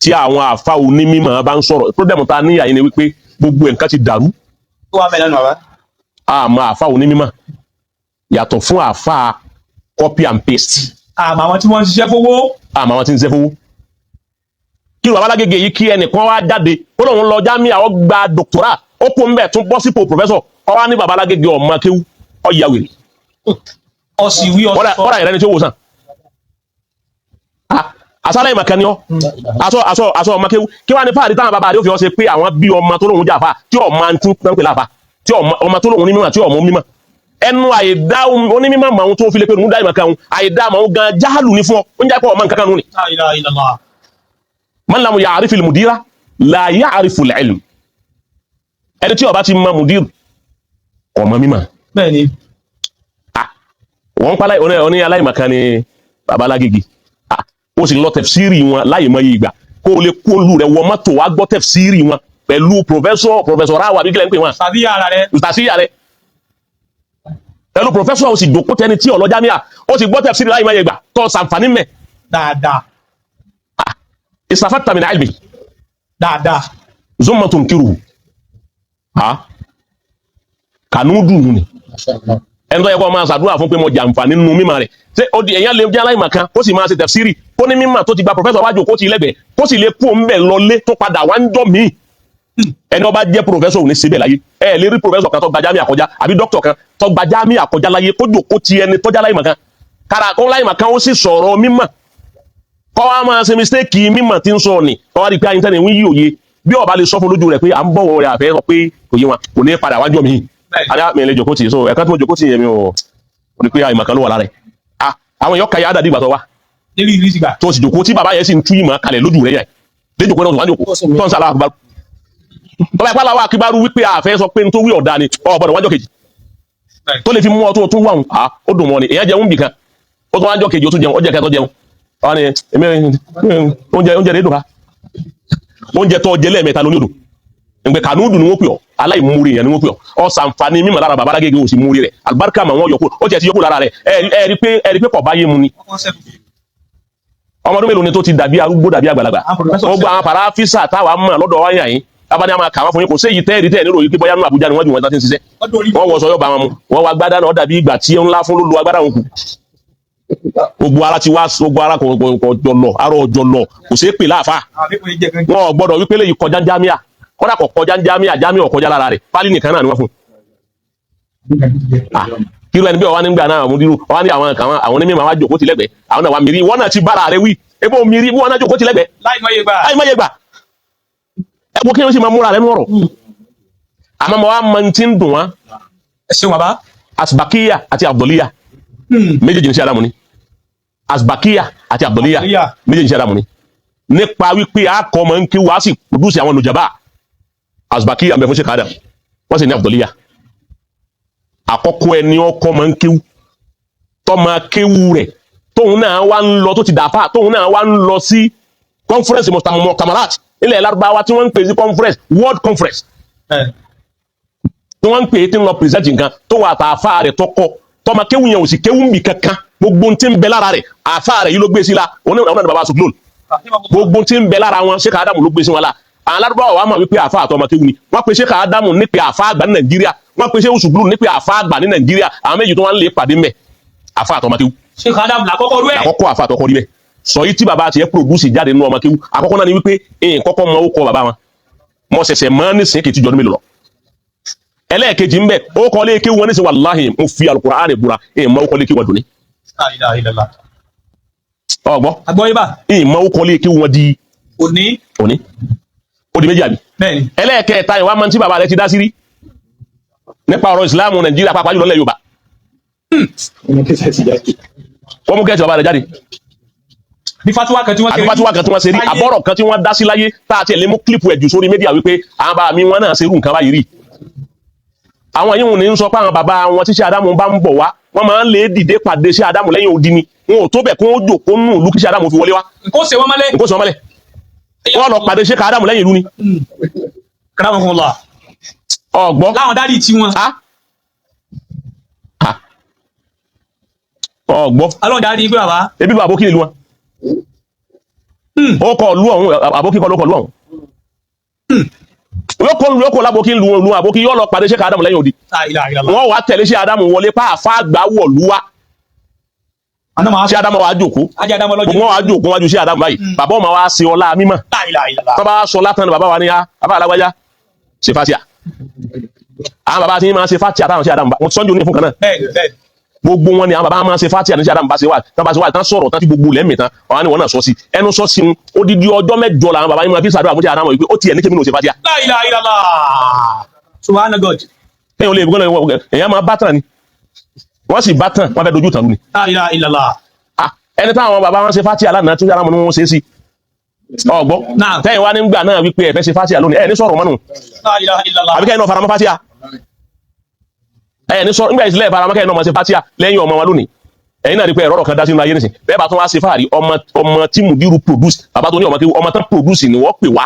tí àwọn àfa onímọ̀ bá ń sọ̀rọ̀, pírọ́dẹ̀mù ta níyà yìí ni wípé gbogbo nǹkan ti dàrú. Tó wà mẹ́lẹ́nu bàbá. Àmọ́ àfa onímọ̀ yàtọ̀ fún àfa copy and paste. Àmọ́ àwọn tí wọ́n ń ṣiṣẹ́ fowó. Àmọ́ àwọn tí ń ṣiṣẹ́ fowó. Kí ló babalágége yìí, kí ẹnìkan wá jáde ó lóun lọ jámíà, ó gba doctora, ó kó ń bẹ̀ tún bọ́ sípò professor, ó wá ní babalágége ọmọ kéwú, ó ya wèrè. Ọ̀sì wí ọ̀sì sọ. Kọ́dà ìrẹ́ni tí ó wò sàn. Àsálẹ̀ ìmọ̀kan ni ọ́, aṣọ aṣọ aṣọ ọmọ kéwú. Kí wàá ní fáàrí táwọn bàbá rẹ̀ ó fi ọ́ ṣe pé àwọn bí ọmọ tó lóun jàfa tí ọmọ tí ń pè láfa, tí ọmọ tó lóun ní mímọ̀, tí ọmọ mímọ̀ ẹnu àìdá onímọ̀ màá tó fi lè pé òun dá ìmọ̀kan òun àìdá màá gan jáàlù ní fún ọ, ó ń jẹ́ pé ọmọ nǹkan kan nù ni. La ilaha illallah. Man lam ya'rif al-mudira la ya'rifu al-ilm. Ẹni tí ó bá ti mọ mudir kò mọ mímọ̀. Bẹ́ẹ̀ni. Wọ́n pa oní aláìmọ̀kan ni babalágége, ó sì lọ tẹ̀fsírì wọn láì mọ iye ìgbà kó o lè kó olú rẹ̀ wọ mọ́tò wá gbọ́ tẹ̀fsírì wọn pẹ̀lú professor ráwà bí kílẹ̀ ń pè wọn. Tàbí ara rẹ̀. Tàṣíyà rẹ̀ pẹ̀lú professor, ó sì dòkó tẹni tí ọ̀lọ́ jámíà, ó sì gbọ́ tẹ̀fsírì láì mọ iye ìgbà tó sàǹfààní mẹ́. Dáadáa. Istafatta min ilmi. Dáadáa. Zumma tunkiru ha kànú dùn ni ẹni tó yẹ kó máa ṣàdúrà fún pé mo jàǹfààní nínú mímọ̀ rẹ̀. Ṣé ó di èèyàn lè jẹ́ aláìmọ̀ kan kó sì máa ṣe tẹ̀fsírì, kó ní mímọ̀ tó ti gba professor wájú, kó ti lẹ́gbẹ̀ẹ́, kó sì lè kú òun bẹ̀ lọlé tó padà wá ń jọ míì? Ẹni ó bá jẹ́ professor ò ní síbẹ̀ láyé. Ẹ lè rí professor kan tó gba jámíà kọjá àbí doctor kan tó gba jámíà kọjá láyé kó jòkó ti ẹni tó jẹ́ aláìmọ̀ kan kára kó láìmọ̀ kan ó sì sọ̀rọ̀ mímọ̀, kọ́ wa máa ṣe mistake mímọ̀ tí ń sọ ni, kọ́ wa rí i pé ayíntẹ́ni ń yí òye bí ó bá lè sọ fún lójú rẹ̀ pé à ń bọ̀wọ̀ rẹ̀, àfẹ́ sọ pé kò yé wọn, kò ní padà wájú mi. Adá mi lè jòkó tì í, so ẹ̀ka tí mo jòkó tì í yẹn, mi ò rí pé àìmọ̀ kan ló wà lára ẹ̀. Àwọn èèyàn kàyà àdàdì ìgbà tó wá Lérí ìrísí gbà. tó sì jòkó tí bàbá yẹn sì ń tú ìmọ̀ kalẹ̀ lójú rẹ̀ yẹn lé jòkó náà tó wá jòkó tó ń sàlá àkùbárù tọ́ba ìpá làwọn akíbárù wípé àfẹ́ sọ pé n tó wí ọ̀dà ni ọ̀ gbọ́dọ̀ wájọ́ kejì tó lè fi mú ọ tó tún wà ń ó dùn mọ́ ni. Èèyàn jẹun bì kan, ó tún wájọ́ kejì, ó tún jẹun, ó jẹ kẹtọ́ jẹun wọ́n ní èmi oúnjẹ rẹ̀ dùn ká oúnjẹ tó jẹ lẹ́ẹ̀mẹ́ta lóní odò ǹgbẹ́ kànúdù ni wọ́n pè ọ́. Aláìmúre yẹn ni wọ́n pè ọ́. Ọ sànfàní mímọ̀ lára bàbá alágége, ò sì múre rẹ̀, àlùbáríkà mà wọ́n yọkú, ó tiẹ̀ ti yọkú lára rẹ̀. Ẹ rí pé kọ̀ bá yé mu ni. Ọmọ ọdún mélòó ni tó ti dàbí arúgbó, dàbí àgbàlagbà? Gbogbo àwọn pàráfísà táwa mọ̀ lọ́dọ̀ wáyà yín abáni àmà kà wọ́n fún yín, kò séyìí tẹ́ẹ̀rí tẹ́ẹ̀ nílò yìí pé bóyá nínú Àbújá ni wọ́n jù wọ́n ti ń ṣiṣẹ́. Wọ́n wọ sọyọ́ bá wọn mu, wọ́n wá gbádá náà dàbí ìgbà tí ńlá fún ló lu agbádá wọn kù. Gbogbo ara ti wá, gbogbo ara kò jọlọ, ara ò jọlọ, kò ṣeé pè láàfáà. Wọn ò gbọ́dọ̀ wípé lè kọjá jámíà, kódà kò kọjá jámíà, jámíà ò kọjá lára rẹ̀, pálí nìkan náà ni wọ́n fún un. Kírú ẹni bí ọwá nígbà náà mú dírú ọwá ní àwọn kan, àwọn onímọ̀ àwọn àjòkó ti lẹ́gbẹ̀ẹ́, àwọn náà wà mírí, wọn náà ti bára rẹ wí ebó mírí, wọn náà jòkó ti lẹ́gbẹ̀ẹ́. Láìmọye gbà. Láìmọye gbà. Ẹ wo kí wọ́n sì máa múra rẹ nú ọ̀rọ̀, àmọ́ mo wá mọ ti ń dùn wọn. Ẹ ṣeun bàbá. Asbakiya àti Abduliya méjèèjì ní sí Adamu ni. Asbakiya àti Abduliya méjèèjì ní sí Adamu ni nípa wípé akọ ọmọ ń kí wàá sì pòdúsì àwọn nùjàbá. Asbakiya ń bẹ fún Sheikh Adam, wọ́n sì ní Abduliya. Àkọ́kọ́ ẹni ọkọ máa ń kéwú, tọ́mọ kéwú rẹ̀ tóun náà wá ń lọ tó ti dàáfà, tóun náà wá ń lọ sí conference mutamarat ilẹ̀ Lárúbáwá tí wọ́n ń pè sí conference, world conference tí wọ́n ń pè é, tí ń lọ present nǹkan tó wà tààfà rẹ̀ tọkọ tọ́mọ kéwú yẹn ò sì kéwú nbì kankan. Gbogbo tí ń bẹ lára rẹ̀, àfa rẹ̀ yìí ló gbé sí la. Òun náà ní baba Suglol. Gbogbo tí ń bẹ lára wọn, Sheikh Adamu ló gbé sí wọn la. Àwọn aládùúgbò wa mọ̀ wípé àfa àtọmọ kéwù ni wọ́n pe Sheikh Adamu ní pé àfa àgbà ní Nàìjíríà, wọ́n pe Sheikh Suglol ní pé àfa àgbà ní Nàìjíríà. Àwọn méjì tó wọ́n lè pàdé mẹ́, àfa àtọmọ kéwù. Sheikh Adam làkọ́kọ́ rú ẹ̀. Àkọ́kọ́ àfa àtọkọ́ rí bẹ́ẹ̀ sọ yìí tí baba tiẹ̀ produce jáde nínú ọmọ kéwù. Àkọ́kọ́ náà ni wípé èyí kọ́kọ́ mọ orúkọ baba wọn, mọ ṣẹ̀ṣẹ̀ mọ́ nísìnyí kì í ti jọ ọdún mélòó lọ. Ẹlẹ́ẹ̀kejì ń bẹ, ó kọ́ lé kéwù wọn nísìnyí. Wàláhì, mo fi Al-Qur'an búra, èyí mọ orúkọ lé kéwù wọn dùn ní. La ilaha illallah. Ọgbọ́. Àgbọ̀yé bá. Èyí mọ orúkọ lé kéwù wọn di òní. Òní ó di méjì àbí? Bẹ́ẹ̀ni. Ẹlẹ́ẹ̀kẹta, ìwà máa ń tí bàbá rẹ ti dá sí rí nípa ọ̀rọ̀ ìsìláàmù Nàìjíríà, pàápàá jùlọ lẹ̀ Yorùbá. Wọ́n mú kẹ́ẹ̀tì bàbá rẹ jáde. Bí fatuwa kan tí wọ́n ṣe àbí fatiwa kan tí wọ́n ṣe rí, àbọ̀rọ̀ kan tí wọ́n dá sí láyé tá a tiẹ̀ lè mú kílípù ẹ̀jù sórí media wípé àwọn bàbá mi wọn náà ṣerú nǹkan báyìí rí. Àwọn yìí ní ń sọ pé àwọn bàbá wọn tí ṣe Ádámù bá ń bọ̀ wá, wọ́n máa ń lè dìde pàdé ṣe Ádámù lẹ́yìn odi ni. Wọn ò tó bẹ̀ kó jòkó nù ìlú kí ṣe Ádámù fi wọlé wá. Nǹkan ó ṣe wọ́n mọ́lẹ̀. Nǹkó sọ mọ́lẹ̀, wọ́n lọ pàdé ṣe Ádámù lẹ́yìn ìlú ni. Karamakumullah. Ọgbọ́. Láwọn dádì tí wọn. Ọgbọ́. Alọ́n dádì pé bàbá. Ebi lu àbókí ìlú wọn, ó kọ lu ọ̀hún, àbókí kọ́ ló kọ lu ọ̀hún, yóò kọ́ lu, yóò kọ́ lábókí lu lu àbókí, yóò lọ pàdé ṣe Ádámù lẹ́yìn odi. La ilaha illallah. Wọ́n wá tẹ̀lé ṣe Ádámù wọlé pa àfa àgbà wọ̀lú wa. Àná máa Ṣe Ádámù wa jòkó. Ajá Ádámù ọlọ́jọ́. Gbogbo wọn wá jòkó wájú ṣe Ádámù báyìí, bàbá ọmọ wa ṣe ọlá mímọ́. La ilaha illallah. Tọ́ bá sọ látàn ni bàbá wa ní á bàbá alágbájá ṣe fatia. Àwọn bàbá tí máa ṣe fatia táwọn ṣe Ádámù bá wọn sọ́njú ní fún kan náà. Bẹ́ẹ̀ni bẹ́ẹ̀ni. Gbogbo wọn ni àwọn bàbá máa ṣe fatia ní ṣe Ádámù bá ṣe wà tán, bá ṣe wà tán, sọ̀rọ̀ tán tí gbogbo lẹ́mìí tán, ọ̀hán ni wọn náà sọ sí ẹnu sọ sí un. Odidi ọjọ́ 8 làwọn bàbá yín máa fi ṣàdúrà fún ṣe Ádámù wípé ó tiẹ̀ ní kémi ní ó ṣe fatia. La ilaha illallah. Subhana God. Èèyàn ò lè gbọ́dọ̀, èèyàn máa bá tàn ni, wọ́n sì bá tàn, wọ́n fẹ́ dojú tàn lù ni. La ilaha illallah. Ah, ẹni táwọn bàbá wọn ṣe fatia lánàá tí Ádámù ni wọ́n ṣe é sí ọgbọ́. Naam. Tẹ́yìn wá nígbà náà wípé ẹ fẹ́ ṣe fatia lónìí, ẹ ní sọ̀rọ̀ mọ́nù. La ilaha illallah. Àbíkẹ́ iná faramọ́ fatia, ẹ ní sọ nígbà ìsìlẹ̀ faramọ́ kẹ́yìn náà máa ṣe fatia lẹ́yìn ọmọ wa lónìí. Ẹ̀yin náà rí pé ẹ̀rọ kan dá sínú ayé nísìn bẹ́ẹ̀ bá tún wá ṣe fáàrí ọmọ, ọmọ tí mùdírù produce, bàbá tó ní ọmọ kéwú, ọmọ tán produce ni wọ́n pè wá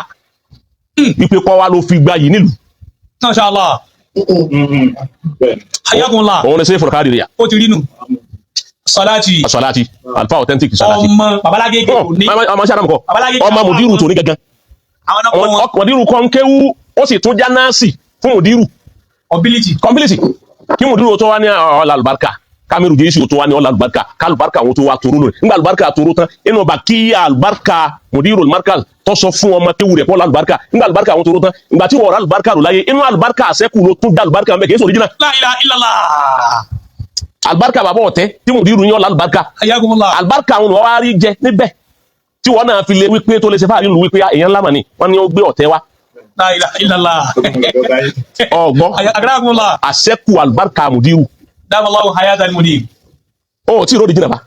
wípé kọ́ wa ló fi gba yìí nílùú. Masha Allah. Hayakumullah. Òun ni sẹ́fù kádìrìyà. Ó ti rí nù. Salati. Salati alfa authentic salati. Ọmọ babalágége kò ní. Ọmọ sí àdàmùkọ. Babalágége. Ọmọ mùdírù tó ní gangan. Àwọn náà kọ́ wọn. Mùdírù kọ́ ń kéwú, ó sì tún já náàsì fún mùdírù. Ability. Kọ́mpilìtì kí mùdírù tó wá ní ọ̀la àlùbáríkà, kamiru jésù tó wá ní ọ̀la àlùbáríkà, kálùbáríkà wọn tó wá toró lónìí. Nígbà àlùbáríkà toró tán inú ọba kí àlùbáríkà mùdírù markaz tó sọ fún ọmọ kéwú rẹ̀ kọ́ àlùbáríkà. Nígbà àlùbáríkà wọn toró tán, ìgbà tí wọ́n rà àlùbáríkà rò láyé, inú àlùbáríkà àṣẹ́kù ló tún dá àlùbáríkà mẹ́, kì í sọ original. La ilaha illallah. Àlùbáríkà bàbá ọ̀tẹ́ tí mùdírù yín ọ̀la àlùbáríkà. Hayakumullah. Àlùbáríkà àwọn olùwà wá rí jẹ níbẹ̀ tí wọ́n náà fi lé wípé tó lè ṣe fáàrí lu wípé èèyàn ńlá mà ní wọ́n ní ó gbé ọ̀tẹ́ wá. La ilaha illallah. Ọgbọ́n. Akramakumullah. Àṣẹ́kù àlùbáríkà mùdírù. Damallahu hayatal mudir. Ó tí ìròdì jìnnà bá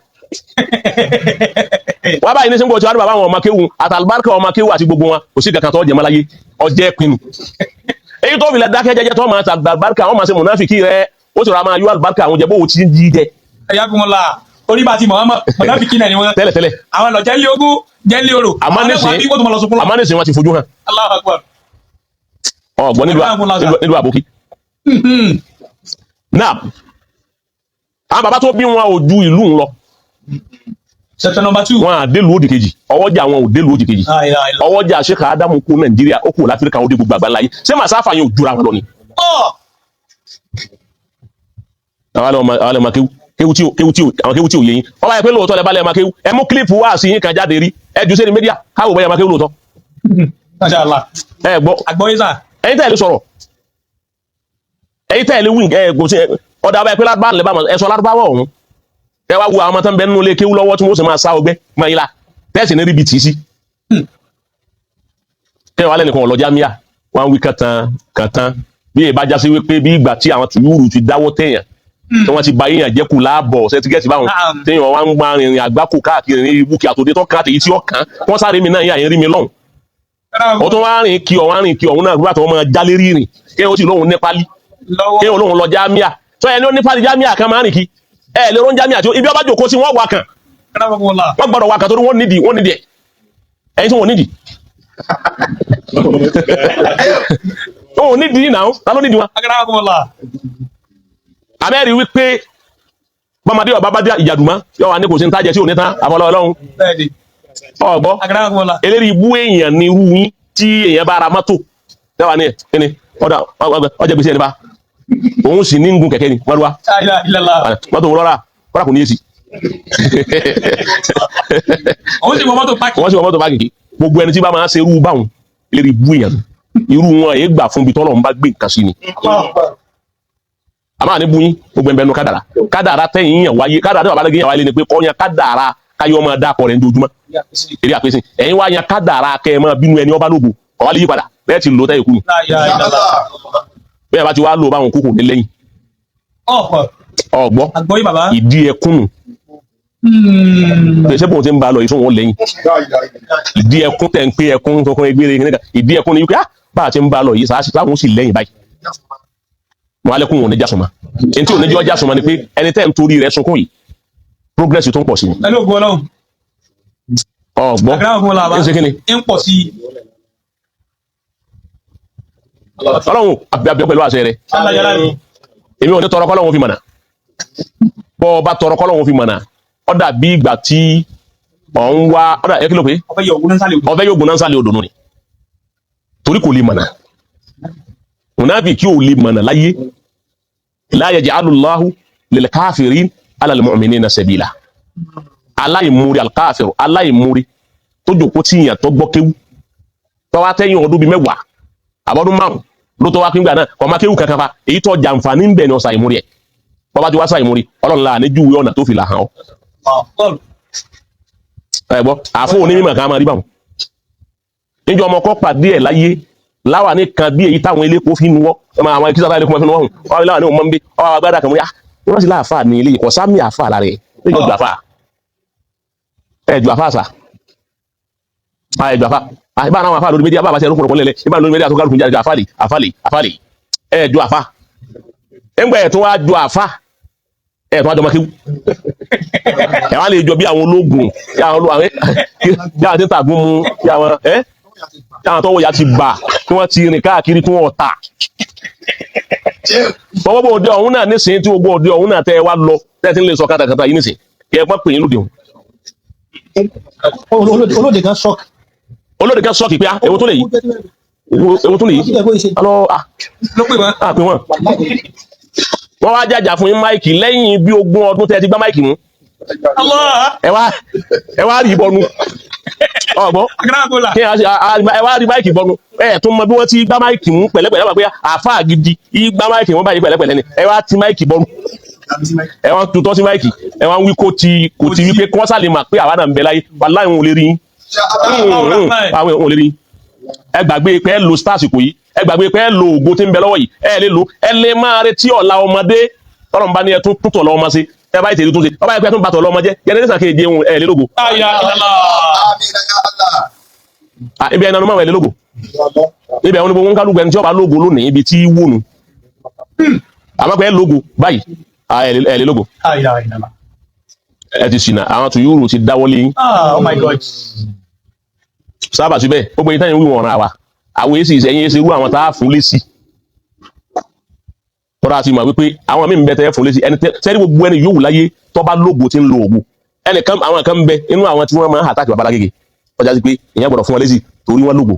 wọ́n báyìí ní sẹ́ńgbọ̀n tí wọ́n ní bàbá àwọn ọmọ kéwu àtàlùbáríkà ọmọ kéwu àti gbogbo wọn, kò sí kankan tó jẹ mọ́láyé ọjẹ́ pinnu èyí tó fi lẹ dákẹ́ jẹ́jẹ́ tó máa tàlùbáríkà àwọn máa ṣe mùnáfìkì rẹ, ó sì rà máa yọ àlùbáríkà àwọn jẹ bó ti ń jí jẹ. Hayakumullah. Orí bá ti Muhammad mọ̀nàfíkì náà ni wọ́n. Tẹ́lẹ̀tẹ́lẹ̀. Àwọn lọ jẹ́ ilé ogún, jẹ́ ilé orò. Àmọ́ Àwọn nísìnyí ẹ̀wọ̀n bí wọ́n tó máa lọ sunkún lọ. Àmọ́ nísìnyí wọ́n ti fojú hàn. Allahu akbar. Ọ̀gbọ́n nílùú àbókí náà, àwọn bàbá tó bí wọn ò ju ìlú ń lọ. Chapter number 2. Wọn à délùú òdì kejì, ọwọ́jà wọn ò délùú òdì kejì. La ilaha illallah. Ọwọ́jà Sheikh Adamu kú Nàìjíríà, ó kú láfíríkà, ó dé gbogbo àgbáńlá yìí. Ṣé màsáfà yẹn ò jura wọn lọ ni? Ọ̀. Àwọn alẹ́ ọmọ kéwú kéwú tí ò kéwú tí ò àwọn kéwú tí ò yé yín, wọ́n bá yẹ pé lóòótọ́ lẹ bá lẹ́ ọmọ kéwú, ẹ mú kílípù wá sí yín kan jáde rí, ẹ jù sẹ́ni mídíà káwọ́ bẹ́ẹ̀ ọmọ kéwú lóòótọ́. Masha Allah. Ẹ gbọ́. Àgbọ̀yé sà. Ẹ̀yin tẹ́ ẹ lè sọ̀rọ̀, ẹ̀yin tẹ́ ẹ lè wí, ẹ kò sí ọ̀dà bá yẹ pé lárúbá lè bá ẹ sọ lárúbáwọ̀ ọ̀hún. Ẹ wá wo àwọn ọmọ tó ń bẹ nínú ilé kéwú lọ́wọ́ tí wọ́n sì máa sá ọgbẹ́ máa yín la tẹ́sí ní ríbi tì í sí. Kẹ́ wàá lẹ́nìkan ọ̀lọ́jà míà wọ́n á wí kàtàn kàtàn bí ìbá jásí wípé bí ìgbà tí àwọn tùyúrù ti dáwọ́ tẹ̀yàn tí wọ́n ti ba yíyan jẹ́kù láàbọ̀ ṣẹ́tígẹ́tì báwọn téèyàn wá ń gba rìnrìn àgbákò káàkiri ní ibùkẹ́ àtòdé tó kàn àtèyí tí ó kàn wọ́n sáré mi náà yà yín rí mi lọ́hùn. Ó tún wá rìn kí ọ̀hún rìn kí ọ̀hún náà gbúgbà tó máa jálé rírìn kéèyàn ó sì lóhùn nípálí, kéèyàn lóhùn lọ jámíà tó ẹni ó nípálí jámíà kan máa rìn kí ẹ lè rún jámíà tí ibi ọba jòkó sí wọ́n wà kàn, wọ́n gbọ́dọ̀ wà kàn torí wọ́n nídìí, wọ́n nídìí ẹ̀ ẹ̀yin tí wọ́n nídìí wọn ò nídìí náà, ta ló nídìí wọn. Abẹ́rẹ́ wípé Bọ́mọdé ọba bá dé ìjàdùmá yọ wà ní kò sí ní tájẹ tí ò ní tán àfọlọ́ ọlọ́run. Bẹ́ẹ̀ni. Ọ̀gbọ́. Akramakumullah. Eléyìí ibú èèyàn ni irú yín tí èèyàn bá ra mọ́tò tẹ́wà ní ẹ̀ kíni ọ̀dà ọjà gbèsè ẹni bá òun sì ní ń gun kẹ̀kẹ́ ni wọ́n wá. La ilaha illallah. Mọ́tò wọn lọ́ra kọ́ra kò ní èsì. Òun sì wọ mọ́tò páàkì. Wọ́n sì wọ mọ́tò páàkì. Gbogbo ẹni tí bá máa ń ṣe irú báwọn eléyìí ibú èèyàn irú wọn èé gbà fún ibi tọ́lọ̀ ń bá gbé nǹkan sí ni. Àmọ́ àní bú yín, gbogbo ẹ̀bẹ̀ nu kádàrá kádàrá tẹ̀yìn yàn wáyé, kádàrá tẹ̀yìn babaláwo yàn wáyé ni pé kọ́ yan kádàrá káyọ̀ máa dá akọ rẹ̀ ní ojúmọ́ eré àpèsè ẹ̀yin wá yan kádàrá kẹ́ ẹ máa bínú ẹni ọba lógo ọba lè yí padà bẹ́ẹ̀ ti lò tẹ́yìn kú ni. La ilaha illallah. Bẹ́ẹ̀ bá ti wá lò báwọn kúkú ní lẹ́yìn. Ọ̀pọ̀. Ọ̀gbọ́. Àgbọ̀yé bàbá. Ìdí ẹkún nù. Pèsè bóun ti ń ba lọ yìí sóhun lẹ́yìn ìdí ẹkún tẹ̀ ń pé ẹkún tuntun egbére kìnìkan ìdí ẹkún ni wípé ah bá a ti ń ba lọ yìí sáwọn sì lẹ́yìn báyìí wọn alẹ́kùn wọn ò ní jásùnmọ́ ẹni tí ò ní jọ́ jásùnmọ́ ni pé ẹni tẹ́ ń torí rẹ̀ sunkún yìí progress tó ń pọ̀ sí ni. Pẹ̀lú ògo Ọlọ́run. Ọ̀gbọ́n. Akramakumullah bàbá. Ń ṣe kí ni? Ń pọ̀ sí i. Ọlọ́run àbíọ́ pẹ̀lú àṣẹ rẹ̀. Allah yàrá mi. Èmi ò ní tọrọ kọ́lọ́run fi mọ̀nà. Bọ́ ọ bá tọrọ kọ́lọ́run fi mọ̀nà, ó dàbí ìgbà tí ọ̀ ń wá ọ̀dà ẹ kí ló pé? Ọbẹ̀ yọ ògùn náà sálẹ̀ òdò. Ọbẹ̀ yóò gùn náà sálẹ̀ odò nù ni. Torí kò lè mọ̀nà. Mùnáfíkí ò lè mọ̀nà láyé. La yaj'alullahu lil kafirin ala al-mu'minina sabila. Aláìmoore al-kafir aláìmoore tó jòkó tí ìyàn tó gbọ́ kéwú. Tọ́wá tẹ́yìn ọdún bíi 10 àbọ̀dún 5 ló tọ́wá pínpín náà kọ́ máa kéwú kankan fa èyí tó jàǹfààní ń bẹ̀ ni ọ̀sà ìmúrí ẹ̀. Bọ́bá ti wá sá ìmúrí ọlọ́run láà ní júwe ọ̀nà tó fi là hàn ọ́. Ẹ gbọ́ àfọ onímọ̀ kan máa rí báwọn. Níjọ́ ọmọ kọ́ pàdé ẹ̀ láyé láwà ní kan bí èyí táwọn elépo fi nu wọ́ ọmọ àwọn ìkísà táwọn elépo fi nu wọ́ hùn ọmọ láwà ní òun mọ́ ń bí ọmọ agbádá kan mú yá wọ́n sì láàfà ní ilé ìkọ̀ sámi àfà lára ẹ̀ níjọ́ ju àfà ẹ̀ ju àfà sà ẹ̀ ju àfà ìbá àwọn àfà lórí mídíà bá àbáṣe ẹrú pọ̀lọpọ̀ lẹ́lẹ̀ ìbá lórí mídíà tó kálukú jáde àfà lè àfà lè àfà lè ẹ̀ ju àfà ńgbà ẹ̀ tó wá ju àfà ẹ̀ tó wá jọmọ kéwú ẹ̀ wá lè jọ bí àwọn ológun bí àwọn ológun bí àwọn tí ń tàgún mu bí àwọn ẹ́ táwọn tọwọ́ ya ti bà tí wọ́n ti rìn káàkiri tí wọ́n ta. Bọ́wọ́ bó òde ọ̀hún náà nísìnyí tí gbogbo òde ọ̀hún náà tẹ́ ẹ wá lọ tẹ́ ẹ ti ń lè sọ kátàkátà yìí nísìnyí kí ẹ pọ́n pè yín lóde ọ̀hún. Olóde kan sọ́ọ̀kì. Olóde kan sọ́ọ̀kì pé ewo tó lè yìí ewo tó lè yìí alọ́ Ló pè wọ́n. À pè wọ́n. Wọ́n wá jàjà fún yín máìkì lẹ́yìn bí 20 ọdún tẹ́ ẹ ti gbá máìkì mú. Allah. Ẹ wá rí ìbọnu. Ọ̀gbọ́n Akramakumullah. kí ẹ wá rí máìkì bọnu ẹ tún mọ bí wọ́n ti gbá máìkì mú pẹ̀lẹ́pẹ̀lẹ́ wà pé àáfàá gidi gbá máìkì mú báyìí pẹ̀lẹ́pẹ̀lẹ́ ni ẹ wá ti máìkì bọnu ẹ wá tutọ́ sí máìkì ẹ wá ń wí kó ti kò ti wípé kí wọ́n sálè mà pé àwa náà ń bẹ láyé wàláhì òun ò lè rí yín àwọn òun ò lè rí yín. Ẹ gbàgbé pé ẹ lo stars kò yìí ẹ gbàgbé pé ẹ lo ògo tí ń bẹ lọ́wọ́ yìí ẹ lè lo ẹ lè máa retí ọ̀la ọmọdé tọ́lọ̀ ń bá ní ẹ tún tún tọ̀ lọ́wọ́ sí ẹ bá ètò ìtúnṣe ọba ẹgbẹ́ tún bàtọ̀ lọ́mọ jẹ́ jẹnẹrẹ́sà kejì ẹ lè lógo. La ilaha illallah. Ibi ẹni ọmọ ẹ lè lógo ibi ẹni gbogbo nkálukú ẹni tí ọba lógo lónìí ibi tí wó nu àmọ́ pé ẹ lógo báyìí ẹ lè lógo. La ilaha illallah. Ẹ ti ṣìnà àwọn tùyúrù ti dáwọ́lé yín. Oh my God. Sábà síbẹ̀ gbogbo yìí táyà ń wí wọn ọ̀ràn àwa àwọn èsì ìsẹ̀yìn èsì irú àwọn tá a fún lésì tọ́ra ti mọ̀ wípé àwọn míì ń bẹ tẹ́ fún lésì ẹni sẹ́ni gbogbo ẹni yòówù láyé tó bá lógo tí ń lo ògo ẹnìkan àwọn kan ń bẹ inú àwọn tí wọ́n máa ń àtàkì bàbá lágége ọjà sí pé ìyẹn gbọ́dọ̀ fún wọn lésì torí wọ́n lógo.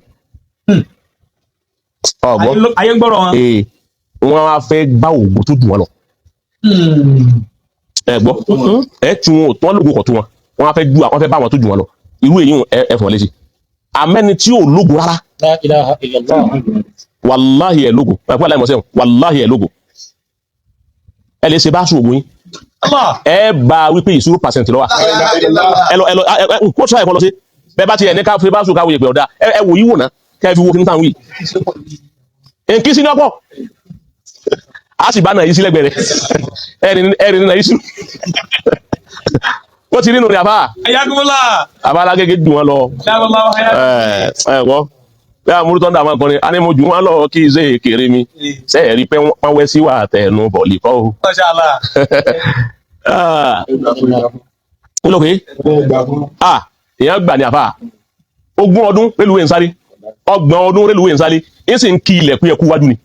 Ọ̀gbọ́n Ayé ń gbọ́rọ̀ wọn. Wọ́n á fẹ́ gbá ògo tó jù wọn lọ. Ẹ gbọ́ ẹ tí wọn ò tán lógo kọ̀ tó wọn wọ́n á fẹ́ ju àwọn fẹ́ bá wọn tó jù wọn lọ irú èyí ẹ fún wọn lésì àmẹ́ni tí ò lógo rárá. La ilaha illallah. Wàláhì ẹ lógo ẹ kú aláìmọ̀sẹ̀ wàláhì ẹ lógo ẹ lè ṣe bá sùn ògùn yín ẹ bá wípé ìṣúró pàṣẹǹtì lọ́wọ́ ẹ lọ ẹ lọ ẹ kó tíra ẹ̀kọ́ lọ sí bẹ́ẹ̀ bá ti ẹ̀ ní ká fi bá sùn káwé ìpè ọ̀dà ẹ wò yí wò ná kẹ́ ẹ fi wo kí n tàn wí. Nkí sí ní ọ̀pọ̀ a sì bá nà yí sí lẹ́gbẹ̀ẹ́ rẹ̀ ẹ̀rìn ní nà yí sí wọ́n ti rí nù ní àbá. Ayagunmọ́lá. Àbá alágége jù wọn lọ. Ẹ ẹ kọ́ bí àwọn múrútọ́ ń dà máa kọrin a ní mo jù wọn lọ kí ṣe kéré mi ṣe é rí pé wọ́n wẹ́ sí wà tẹ̀nu bọ̀lì kọ́ o. Kí ló pé èèyàn gbà ní àfà 20 ọdún rélùwé ń sáré 30 ọdún rélùwé ń sáré ń sì ń kí ilẹ̀kùn ẹkú wájú ni.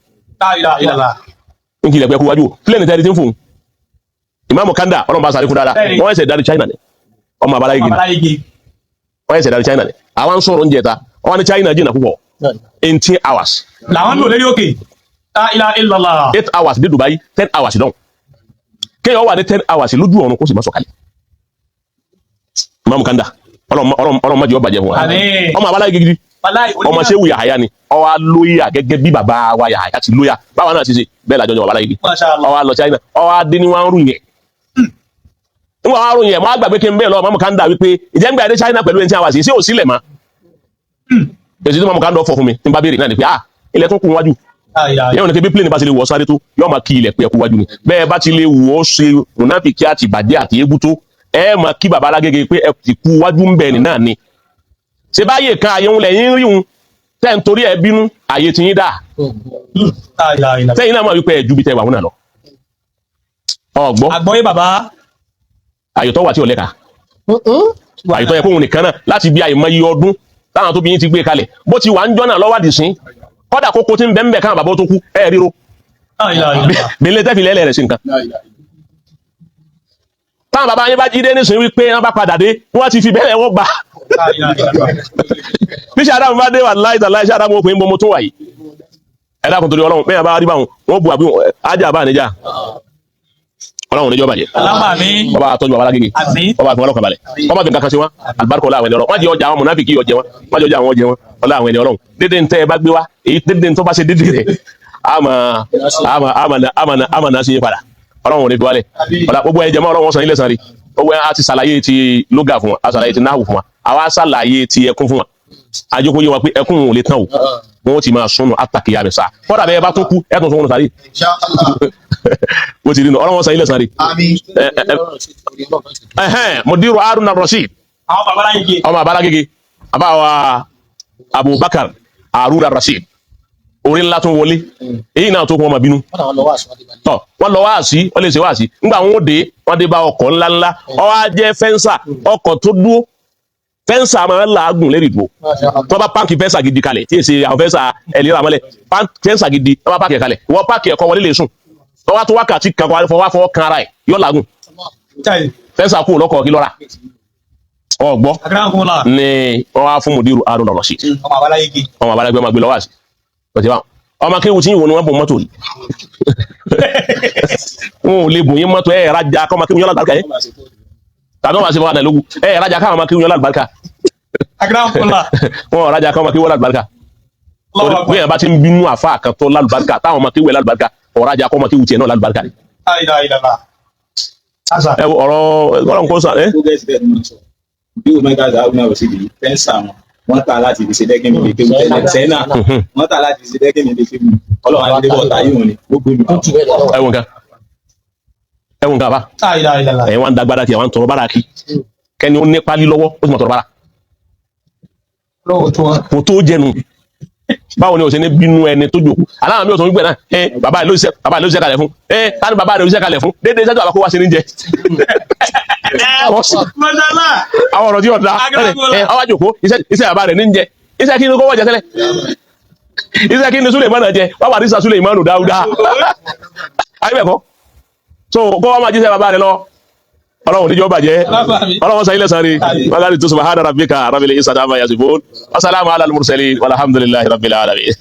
Ń kí ilẹ̀kùn ẹkú wájú o pílẹ̀nì tẹ́lẹ̀ tí ń fòun Ìmáàmù Kanda, Ọlọ́run bá sáré kú dáadáa. Bẹ́ẹ̀ni. Wọ́n ẹsẹ̀ darí China ni, ọmọ abaláyé gidi. Bàbá Láyége. Wọ́n ẹsẹ̀ darí China ni. Àwọn ń sọ̀rọ̀ oúnjẹ ta, wọ́n ní China jìnnà púpọ̀, 18 hours. Làwọn ń lò lérí òkè. La ilaha illallah. 8 hours dé Dubai, 10 hours dán. Kéèyàn wà ní 10 hours lójú ọ̀run kó sì má sọ̀kalẹ̀. Ìmáàmù Kanda, Ọlọ́run má jẹ́ ó bàjẹ́ fún wa. Àmín. Ọmọ abaláyé gidi. Wàláhì, Ọmọ Ṣéwù Yàhàyà ni. Ọwọ́ alóyà gẹ́gẹ́ bí bàbá wa Yàhàyà ti lóyà, báwa náà ti ṣe bẹ́ẹ̀ lájọjọ bàbá Láyége. Masha Allah. Ọwọ́ alọ China, ọwọ́ adé ni wọ́n ń rún yẹn. Nígbà wọn rún yẹn, wọ́n á gbàgbé kí n bẹ́ẹ̀ lọ Mọ́mù Kanda wípé ìjẹ́ ń gbà dé China pẹ̀lú ẹni tí a wà sí sí ò sílẹ̀ mọ́. Èsì tí Mọ́mù Kanda fọ̀ fún mi tí n bá béèrè náà ni pé ah, ilẹ̀ tún kún wájú. La ilaha Yẹ́n wọn ni pé bí plane bá ti lè wọ̀ sáré tó, yóò máa kí ilẹ̀ pé ẹkú wájú ni. Bẹ́ẹ̀ bá ti lè wọ̀ ọ́ ṣe mùnáfíkí àti ìbàjẹ́ àti eégún tó, ẹ máa kí bàbá Alágége pé ẹ ti kú wájú ń bẹ̀ ní náà ni. Ṣé báyè kan àyè ń lẹ̀yìn rí un tẹ́ ń torí ẹ bínú àyè ti yín dà? La ilaha illallah. Tẹ́yìn náà máa wípé ẹ ju bí tẹ́ wà wọn náà lọ. Ọ̀gbọ́. Àgbọ́yé bàbá. Àyè tó wà tí ò lẹ́ka, àyè tó yẹ kóhun nìkan náà láti bí àìmọye ọdún táwọn tó bí yín ti gbé kalẹ̀, bó ti wà ń jọ́nà lọ́wọ́ àdìsín, kọ́dà kókó tí ń bẹ́ ń bẹ̀ káwọn bàbá tó kú ẹ̀ ríro. La ilaha illallah. Bẹ́lẹ̀ tẹ́fì lẹ́lẹ̀ rẹ̀ sí nǹkan. Táwọn bàbá yín bá jí dé nísìnyí wípé wọ́n bá padà dé, wọ́n ti fi bẹ́ẹ̀ wọ́n gbà. La ilaha illallah. Bí sàdámù bá dé wà láì tàláì, sàdámù ó pè ń bọ́ mo tún wà yìí. Ẹ dákun torí Ọlọ́run, bẹ́ẹ̀ bá rí báwọn wọ́n bu àbí ájà bá níjà. Ọlọ́run níjọba jẹ. Alámà mi. Bàbá àtọ́jú bàbá Lágége. Àmín. Bàbá àfi wọn lọ́kàn balẹ̀. Wọ́n má fi nǹkan kan sí wọn. Àlùbáríkọ ọlá àwọn ẹni Ọlọ́run. Wọ́n jẹ́ ọjà àwọn mùnáfíkì ọjẹ́ wọn. Wọ́n jẹ́ ọjà àwọn ọjẹ́ wọn. Ọlá àwọn ẹni Ọlọ́run. Dédé ń tẹ́ ẹ bá gbé wá, èyí dédé ń tọ́ bá ṣe dédé rẹ̀. Àmà àmà àmà àmà àmà náà ṣe yé padà. Ọlọ́run ò ní fi wálẹ̀. Ọ̀la gbogbo ẹ̀ jẹ́mọ́ Ọlọ́run wọn sàn ilé sàn rí. Gbogbo ẹ̀ a ti ṣàlàyé ti lóga fún wa, a ṣàlàyé ti náhù fún wa, àwa ṣàlàyé ti ẹkún fún wa. Àjọkò yé wa pé ẹkún ò lè tán o. Wọ́n ti máa súnú àtàkìyà mi sá. Kọ́dà bẹ́ẹ̀ bá tó kú, ẹkùn sún wọn sáré. Insha Allah. Bó ti rí nu, Ọlọ́run wọn sàn ilé sàn rí. Àmín. Ẹhẹn, Mudiru Haruna Rasheed. Àwọn bàbá Láyége. Ọmọ Abalágége, àbáwa Abubakar Haruna Rasheed, orí ńlá tún wọlé èyí náà tó kún ọmọ bínú tọ. Wọn lọ wáàsí, wọn lè ṣe wáàsí. Ńgbà wọn ò dé, wọn dé bá ọkọ̀ ńláńlá, ọwọ ajẹ fẹnsà, ọkọ̀ tó dúró. Fẹnsà máa ń làágùn lérí ìdúró. Tí wọn bá páàkì fẹnsà gidi kalẹ̀, tí èsì àwọn fẹnsà ẹlẹ́rọ àmọ́lẹ̀, fẹnsà gidi wọn bá páàkì ẹ̀ kalẹ̀, wọn páàkì ẹ̀kọ́ wọlé lè sùn. Wọn wá tó wákàtí kan fọwọ́ fọwọ́ kan ara ẹ̀ yọ làágùn. Chai. Fẹnsà kú lọkọ̀ kí lọ́ra ọgbọ́. Akramakumullah. Ni wọn wá fún Mudiru Haruna Rasheed. Ọmọ bàbá Láyége. Ọmọ abalágbé, ọmọ gbé lọ́wọ́ àti ọtí báwọn ọmọ akéwù tí ń wò ni wọ́n bò mọ́tò yìí. Wọn ò lè bò yín mọ́tò ẹ̀ rajà kọ́ ọmọ akéwù yín lálùbáríkà yẹn, tàbí wọn bá ṣe fọwọ́ àdàlógún ẹ̀ rajà káwọn ọmọ akéwù yín lálùbáríkà. Akramakumullah. Wọn ò rajà káwọn ọmọ akéwù yín lálùbáríkà. Allahu akbar. Bí yẹn bá ti ń bínú àfa kan tó lálùbáríkà, táwọn ọmọ akéwù yẹn lálùbáríkà, ọ̀rajà kọ́ ọmọ akéwù tiẹ̀ náà lálùbáríkà ni. La ilaha illallah. Asa. Ẹ wo ọ̀rọ̀ Ọlọ́run kó sàn ẹ́. Progress bẹ́ẹ̀ ni wọ́n sọ bí o mẹ́ta Haruna Rasheed yìí, fẹ́ǹsà wọn, wọ́n ta láti fi ṣe dẹ́gẹ́mì lè kéwù tẹ́lẹ̀ sẹ́nà, wọ́n ta láti fi ṣe dẹ́gẹ́mì lè kéwù. Ọlọ́run á dé bọ̀ táyé òun ni ó gbé mi. Ẹ wo nǹkan, ẹ wo nǹkan àbá. La ilaha illallah. Ẹ̀yin wá ń dagbada kí ẹ̀ wá ń tọrọ bára kí kẹ́ni ó ní pálí lọ́wọ́, ó sì máa tọrọ bára. Lọ́wọ́ tó wọn. Kò tó jẹnu, báwo ni o ṣe ní bínú ẹni tó jòkó aláwọ̀ mi ò tó ń gbẹ náà? Ẹ bàbá rẹ ló ṣiṣẹ́, bàbá rẹ ló ṣiṣẹ́ kalẹ̀ fún ẹ. Tani bàbá rẹ ló ṣiṣẹ́ kalẹ̀ fún? Déédéé sẹ́jọ́ àbákó wá sí ní jẹ. Mashallah. Àwọn ọ̀rọ̀ tí yóò da ẹ, ọwọ́ jòkó iṣẹ́ bàbá rẹ ní jẹ. Iṣẹ́ kí ni kó wọ́n jẹ tẹ́lẹ̀? Iṣẹ́ kí ni Suleiman jẹ? Wọ́n wà ní sà Suleiman Dáúdá ayé bẹ̀ kọ́ so kó wọ́n máa jíṣẹ́ bàbá rẹ lọ. Ọlọ́run níjọ́ bàjẹ́, Ọlọ́run sàn ilẹ̀ sàn rí wàgàdì tó. Subhana rabbika rabbil izzati amma yasifun, wasalamu ala al-mursalin, walhamdulillahi rabbil alamin.